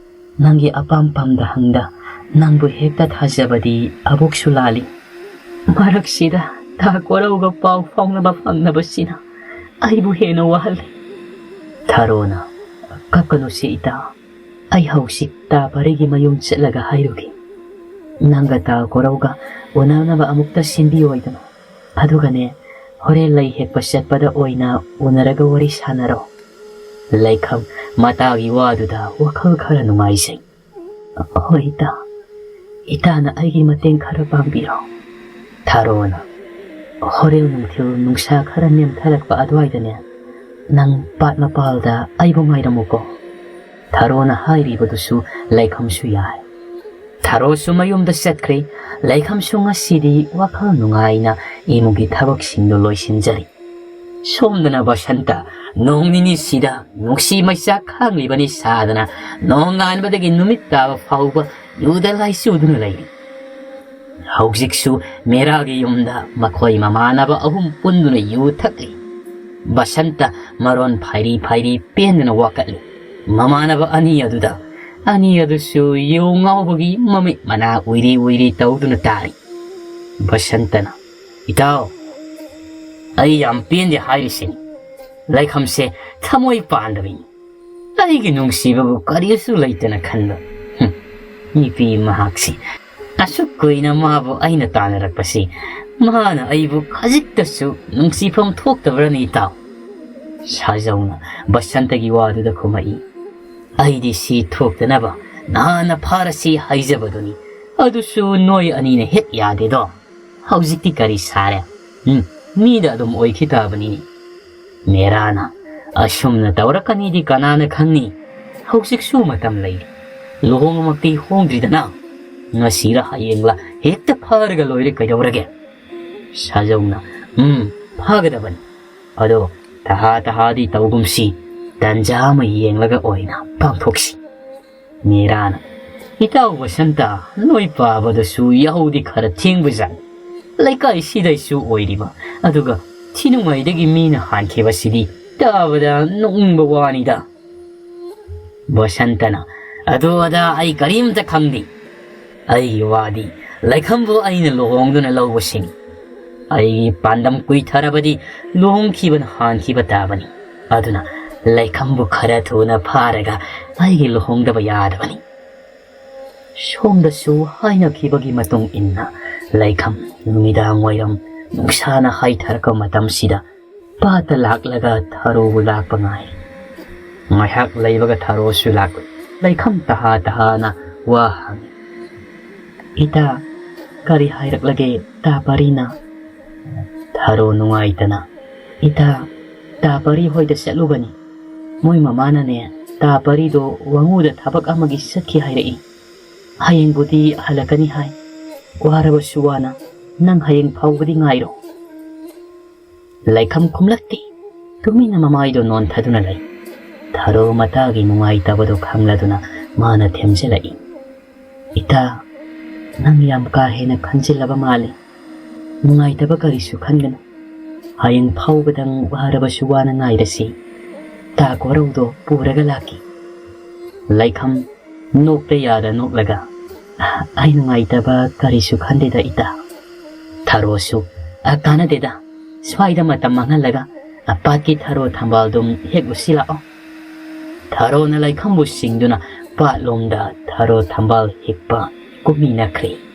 ꯅꯪꯒꯤ ꯑꯄꯥꯝ ꯄꯥꯝꯗ ꯍꯪꯗ ꯅꯪꯕꯨ ꯍꯦꯛꯇ ꯊꯥꯖꯕꯗꯤ ꯑꯕꯣꯛꯁꯨ ꯂꯥꯜꯂꯤ꯫ ꯃꯔꯛꯁꯤꯗ ꯇꯥ ꯀꯣꯔꯧꯒ ꯄꯥꯎ ꯐꯥꯎꯅꯕ ꯐꯪꯗꯕꯁꯤꯅ ꯑꯩꯕꯨ ꯍꯦꯟꯅ ꯋꯥꯍꯜꯂꯤ꯫" ꯊꯥꯔꯣꯅ, "ꯀꯞꯀꯅꯨꯁꯤ ꯏꯇꯥ꯫ ꯑꯩ ꯍꯧꯖꯤꯛ ꯇꯥ ꯄꯥꯔꯤꯒꯤ ꯃꯌꯨꯝ ꯆꯠꯂꯒ ꯍꯥꯏꯔꯨꯒꯦ꯫ ꯅꯪꯒ ꯇꯥ ꯀꯣꯔꯧꯒ ꯎꯅꯅꯕ ꯑꯃꯨꯛꯇ ꯁꯤꯟꯕꯤꯌꯣꯏꯗꯅ꯫ ꯑꯗꯨꯒꯅꯦ, ꯍꯣꯔꯦꯟ ꯂꯩ ꯍꯦꯛꯄ ꯆꯠꯄꯗ ꯑꯣꯏꯅ ꯎꯅꯔꯒ ꯋꯥꯔꯤ ꯁꯥꯟꯅꯔꯣ꯫" ꯂꯩꯈꯝ ꯃꯇꯥꯒꯤ ꯋꯥꯗꯨꯗ ꯋꯥꯈꯜ ꯈꯔ ꯅꯨꯡꯉꯥꯏꯖꯩ꯫ "ꯍꯣꯏ ꯏꯇꯥ, ꯏꯇꯥꯅ ꯑꯩꯒꯤ ꯃꯇꯦꯡ ꯈꯔ ꯄꯥꯡꯕꯤꯔꯣ꯫" ꯊꯥꯔꯣꯅ, "ꯍꯣꯔꯦꯟ ꯅꯨꯡꯊꯤꯜ ꯅꯨꯡꯁꯥ ꯈꯔ ꯅꯦꯝꯊꯔꯛꯄ ꯑꯗꯨꯋꯥꯏꯗꯅꯦ, ꯅꯪ ꯄꯥꯠ ꯃꯄꯥꯜꯗ ꯑꯩꯕꯨ ꯉꯥꯏꯔꯝꯃꯨꯀꯣ꯫" ꯊꯥꯔꯣꯅ ꯍꯥꯏꯔꯤꯕꯗꯨꯁꯨ ꯂꯩꯈꯝꯁꯨ ꯌꯥꯏ꯫ ꯊꯥꯔꯣꯁꯨ ꯃꯌꯨꯝꯗ ꯆꯠꯈ꯭ꯔꯦ꯫ ꯂꯩꯈꯝꯁꯨ ꯉꯁꯤꯗꯤ ꯋꯥꯈꯜ ꯅꯨꯡꯉꯥꯏꯅ ꯏꯃꯨꯡꯒꯤ ꯊꯕꯛꯁꯤꯡꯗꯨ ꯂꯣꯏꯁꯤꯟꯖꯔꯤ꯫ ꯁꯣꯝꯗꯅ ꯕꯁꯟꯇ ꯅꯣꯡ ꯅꯤꯅꯤꯁꯤꯗ ꯅꯨꯡꯁꯤ ꯃꯩꯆꯥꯛ ꯈꯥꯡꯂꯤꯕꯅꯤ ꯁꯥꯗꯅ ꯅꯣꯡꯉꯥꯟꯕꯗꯒꯤ ꯅꯨꯃꯤꯠ ꯇꯥꯕ ꯐꯥꯎꯕ ꯌꯨꯗ ꯂꯥꯏꯆꯨꯗꯨꯅ ꯂꯩꯔꯤ꯫ ꯍꯧꯖꯤꯛꯁꯨ ꯃꯦꯔꯥꯒꯤ ꯌꯨꯝꯗ ꯃꯈꯣꯏ ꯃꯃꯥꯟꯅꯕ ꯑꯍꯨꯝ ꯄꯨꯟꯗꯨꯅ ꯌꯨ ꯊꯛꯂꯤ꯫ ꯕꯁꯟꯇ ꯃꯔꯣꯟ ꯐꯥꯏꯔꯤ ꯐꯥꯏꯔꯤ ꯄꯦꯟꯗꯅ ꯋꯥꯀꯠꯂꯤ꯫ ꯃꯃꯥꯟꯅꯕ ꯑꯅꯤ ꯑꯗꯨꯗ, ꯑꯅꯤ ꯑꯗꯨꯁꯨ ꯌꯨ ꯉꯥꯎꯕꯒꯤ ꯃꯃꯤꯠ ꯃꯅꯥ ꯎꯏꯔꯤ ꯎꯏꯔꯤ ꯇꯧꯗꯨꯅ ꯇꯥꯔꯤ꯫ ꯕꯁꯟꯇꯅ, "ꯏꯇꯥꯎ, ꯑꯩ ꯌꯥꯝ ꯄꯦꯟꯗꯦ ꯍꯥꯏꯔꯤꯁꯤꯅꯤ꯫ ꯂꯩꯈꯝꯁꯦ ꯊꯃꯣꯏ ꯄꯥꯟꯗꯕꯤꯅꯤ꯫ ꯑꯩꯒꯤ ꯅꯨꯡꯁꯤꯕꯕꯨ ꯀꯔꯤꯁꯨ ꯂꯩꯇꯅ ꯈꯟꯕ꯫ ꯍꯨꯝ, ꯅꯨꯄꯤ ꯃꯍꯥꯛꯁꯤ꯫ ꯑꯁꯨꯛ ꯀꯨꯏꯅ ꯃꯥꯕꯨ ꯑꯩꯅ ꯇꯥꯟꯅꯔꯛꯄꯁꯤ, ꯃꯥꯅ ꯑꯩꯕꯨ ꯈꯖꯤꯛꯇꯁꯨ ꯅꯨꯡꯁꯤꯐꯝ ꯊꯣꯛꯇꯕ꯭ꯔꯅꯤ, ꯏꯇꯥꯎ?" ꯁꯥꯖꯧꯅ ꯕꯁꯟꯇꯒꯤ ꯋꯥꯗꯨꯗ ꯈꯨꯝꯃꯛꯏ꯫ "ꯑꯩꯗꯤ ꯁꯤ ꯊꯣꯛꯇꯅꯕ ꯅꯍꯥꯟꯅ ꯐꯥꯔꯁꯤ ꯍꯥꯏꯖꯕꯗꯨꯅꯤ꯫ ꯑꯗꯨꯁꯨ ꯅꯣꯏ ꯑꯅꯤꯅ ꯍꯦꯛ ꯌꯥꯗꯦꯗꯣ꯫ ꯍꯧꯖꯤꯛꯇꯤ ꯀꯔꯤ ꯁꯥꯔꯦ? ꯎꯝ, ꯃꯤꯗ ꯑꯗꯨꯝ ꯑꯣꯏꯈꯤ ꯇꯥꯕꯅꯤꯅꯦ꯫" ꯃꯦꯔꯥꯅ, "ꯑꯁꯨꯝꯅ ꯇꯧꯔꯛꯀꯅꯤꯗꯤ ꯀꯅꯥꯅ ꯈꯪꯅꯤ? ꯍꯧꯖꯤꯛꯁꯨ ꯃꯇꯝ ꯂꯩꯔꯤ꯫ ꯂꯨꯍꯣꯡꯕꯃꯛꯇꯤ ꯍꯣꯡꯗ꯭ꯔꯤꯗꯅ꯫ ꯉꯁꯤꯔ ꯍꯌꯦꯡꯂ ꯍꯦꯛꯇ ꯐꯥꯔꯒ ꯂꯣꯏꯔꯦ ꯀꯩꯗꯧꯔꯒꯦ?" ꯁꯥꯖꯧꯅ, "ꯎꯝ, ꯐꯥꯒꯗꯕꯅꯤ꯫ ꯑꯗꯣ ꯇꯍꯥ ꯇꯍꯥꯗꯤ ꯇꯧꯒꯨꯝꯁꯤ, ꯇꯟꯖꯥ ꯑꯃ ꯌꯦꯡꯂꯒ ꯑꯣꯏꯅ ꯄꯥꯡꯊꯣꯛꯁꯤ꯫" ꯃꯦꯔꯥꯅ, "ꯏꯇꯥꯎ ꯕꯁꯟꯇ, ꯅꯣꯏ ꯄꯥꯕꯗꯁꯨ ꯌꯥꯍꯧꯗꯤ ꯈꯔ ꯊꯦꯡꯕꯖꯥꯠꯅꯤ꯫ ꯂꯩꯀꯥꯏꯁꯤꯗꯩꯁꯨ ꯑꯣꯏꯔꯤꯕ, ꯑꯗꯨꯒ ꯊꯤꯅꯨꯡꯉꯩꯗꯒꯤ ꯃꯤꯅ ꯍꯥꯟꯈꯤꯕꯁꯤꯗꯤ ꯇꯥꯕꯗ ꯅꯣꯛꯅꯤꯡꯕ ꯋꯥꯅꯤꯗ꯫" ꯕꯁꯟꯇꯅ, "ꯑꯗꯨ ꯑꯗꯥ ꯑꯩ ꯀꯔꯤꯝꯇ ꯈꯪꯗꯦ꯫ ꯑꯩꯒꯤ ꯋꯥꯗꯤ ꯂꯩꯈꯝꯕꯨ ꯑꯩꯅ ꯂꯨꯍꯣꯡꯗꯨꯅ ꯂꯧꯕꯁꯤꯅꯤ꯫ ꯑꯩꯒꯤ ꯄꯥꯟꯗꯝ ꯀꯨꯏꯊꯔꯕꯗꯤ ꯂꯨꯍꯣꯡꯈꯤꯕꯅ ꯍꯥꯟꯈꯤꯕ ꯇꯥꯕꯅꯤ꯫ ꯑꯗꯨꯅ ꯂꯩꯈꯝꯕꯨ ꯈꯔ ꯊꯨꯅ ꯐꯥꯔꯒ ꯑꯩꯒꯤ ꯂꯨꯍꯣꯡꯗꯕ ꯌꯥꯗꯕꯅꯤ꯫" ꯁꯣꯝꯗꯁꯨ ꯍꯥꯏꯅꯈꯤꯕꯒꯤ ꯃꯇꯨꯡ ꯏꯟꯅ ꯂꯩꯈꯝ ꯅꯨꯃꯤꯗꯥꯡ ꯋꯥꯏꯔꯝ ꯅꯨꯡꯁꯥꯅ ꯍꯥꯏꯊꯔꯛꯄ ꯃꯇꯝꯁꯤꯗ ꯄꯥꯠꯇ ꯂꯥꯛꯂꯒ ꯊꯔꯣꯕꯨ ꯂꯥꯛꯄ ꯉꯥꯏ꯫ ꯉꯥꯏꯍꯥꯛ ꯂꯩꯕꯒ ꯊꯔꯣꯁꯨ ꯂꯥꯛꯂꯦ꯫ ꯂꯩꯈꯝ ꯇꯍꯥ ꯇꯍꯥꯅ ꯋꯥ ꯍꯪꯉꯤ꯫ "ꯏꯇꯥ, ꯀꯔꯤ ꯍꯥꯏꯔꯛꯂꯒꯦ ꯇꯥ ꯄꯥꯔꯤꯅ?" ꯊꯔꯣ ꯅꯨꯡꯉꯥꯏꯇꯅ, "ꯏꯇꯥ, ꯇꯥ ꯄꯥꯔꯤ ꯍꯣꯏꯗ ꯆꯠꯂꯨꯕꯅꯤ꯫ ꯃꯣꯏ ꯃꯃꯥꯅꯅꯦ, ꯇꯥ ꯄꯥꯔꯤꯗꯣ ꯋꯥꯉꯨꯗ ꯊꯕꯛ ꯑꯃꯒꯤ ꯆꯠꯈꯤ ꯍꯥꯏꯔꯛꯏ꯫ ꯍꯌꯦꯡꯕꯨꯗꯤ ꯍꯜꯂꯛꯀꯅꯤ ꯍꯥꯏ꯫ ꯋꯥꯔꯕꯁꯨ ꯋꯥꯅ ꯅꯪ ꯍꯌꯦꯡ ꯐꯥꯎꯕꯗꯤ ꯉꯥꯏꯔꯣ꯫" ꯂꯩꯈꯝ ꯈꯨꯝꯂꯛꯇꯦ꯫ ꯇꯨꯃꯤꯟꯅ ꯃꯃꯥꯏꯗꯣ ꯅꯣꯟꯊꯗꯨꯅ ꯂꯩ꯫ ꯊꯔꯣ ꯃꯇꯥꯒꯤ ꯅꯨꯡꯉꯥꯏꯇꯕꯗꯣ ꯈꯪꯂꯗꯨꯅ ꯃꯥꯅ ꯊꯦꯝꯖꯤꯜꯂꯛꯏ꯫ "ꯏꯇꯥ, ꯅꯪ ꯌꯥꯝ ꯀꯥ ꯍꯦꯟꯅ ꯈꯟꯖꯤꯜꯂꯕ ꯃꯥꯜꯂꯤ꯫ ꯅꯨꯡꯉꯥꯏꯇꯕ ꯀꯔꯤꯁꯨ ꯈꯟꯒꯅꯨ꯫ ꯍꯌꯦꯡ ꯐꯥꯎꯕꯗꯪ ꯋꯥꯔꯕꯁꯨ ꯋꯥꯅ ꯉꯥꯏꯔꯁꯤ꯫ ꯇꯥ ꯀꯣꯔꯧꯗꯣ ꯄꯨꯔꯒ ꯂꯥꯛꯀꯦ꯫ ꯂꯩꯈꯝ ꯅꯣꯛꯄ ꯌꯥꯗ ꯅꯣꯛꯂꯒ, "ꯑꯩ ꯅꯨꯡꯉꯥꯏꯇꯕ ꯀꯔꯤꯁꯨ ꯈꯟꯗꯦꯗ ꯏꯇꯥ꯫ ꯊꯔꯣꯁꯨ, ꯑ, ꯀꯥꯟꯅꯗꯦꯗ꯫ ꯁ꯭ꯋꯥꯏꯗ ꯃꯇꯝ ꯃꯥꯡꯍꯜꯂꯒ, ꯑ, ꯄꯥꯠꯀꯤ ꯊꯔꯣ ꯊꯝꯕꯥꯜꯗꯨꯝ ꯍꯦꯛꯂꯨꯁꯤ ꯂꯥꯛꯑꯣ꯫ ꯊꯔꯣꯅ ꯂꯩꯈꯝꯕꯨ ꯁꯤꯡꯗꯨꯅ ꯄꯥꯠꯂꯣꯝꯗ ꯊꯔꯣ ꯊꯝꯕꯥꯜ ꯍꯦꯛꯄ ꯀꯨꯝꯃꯤꯟꯅꯈ꯭ꯔꯦ꯫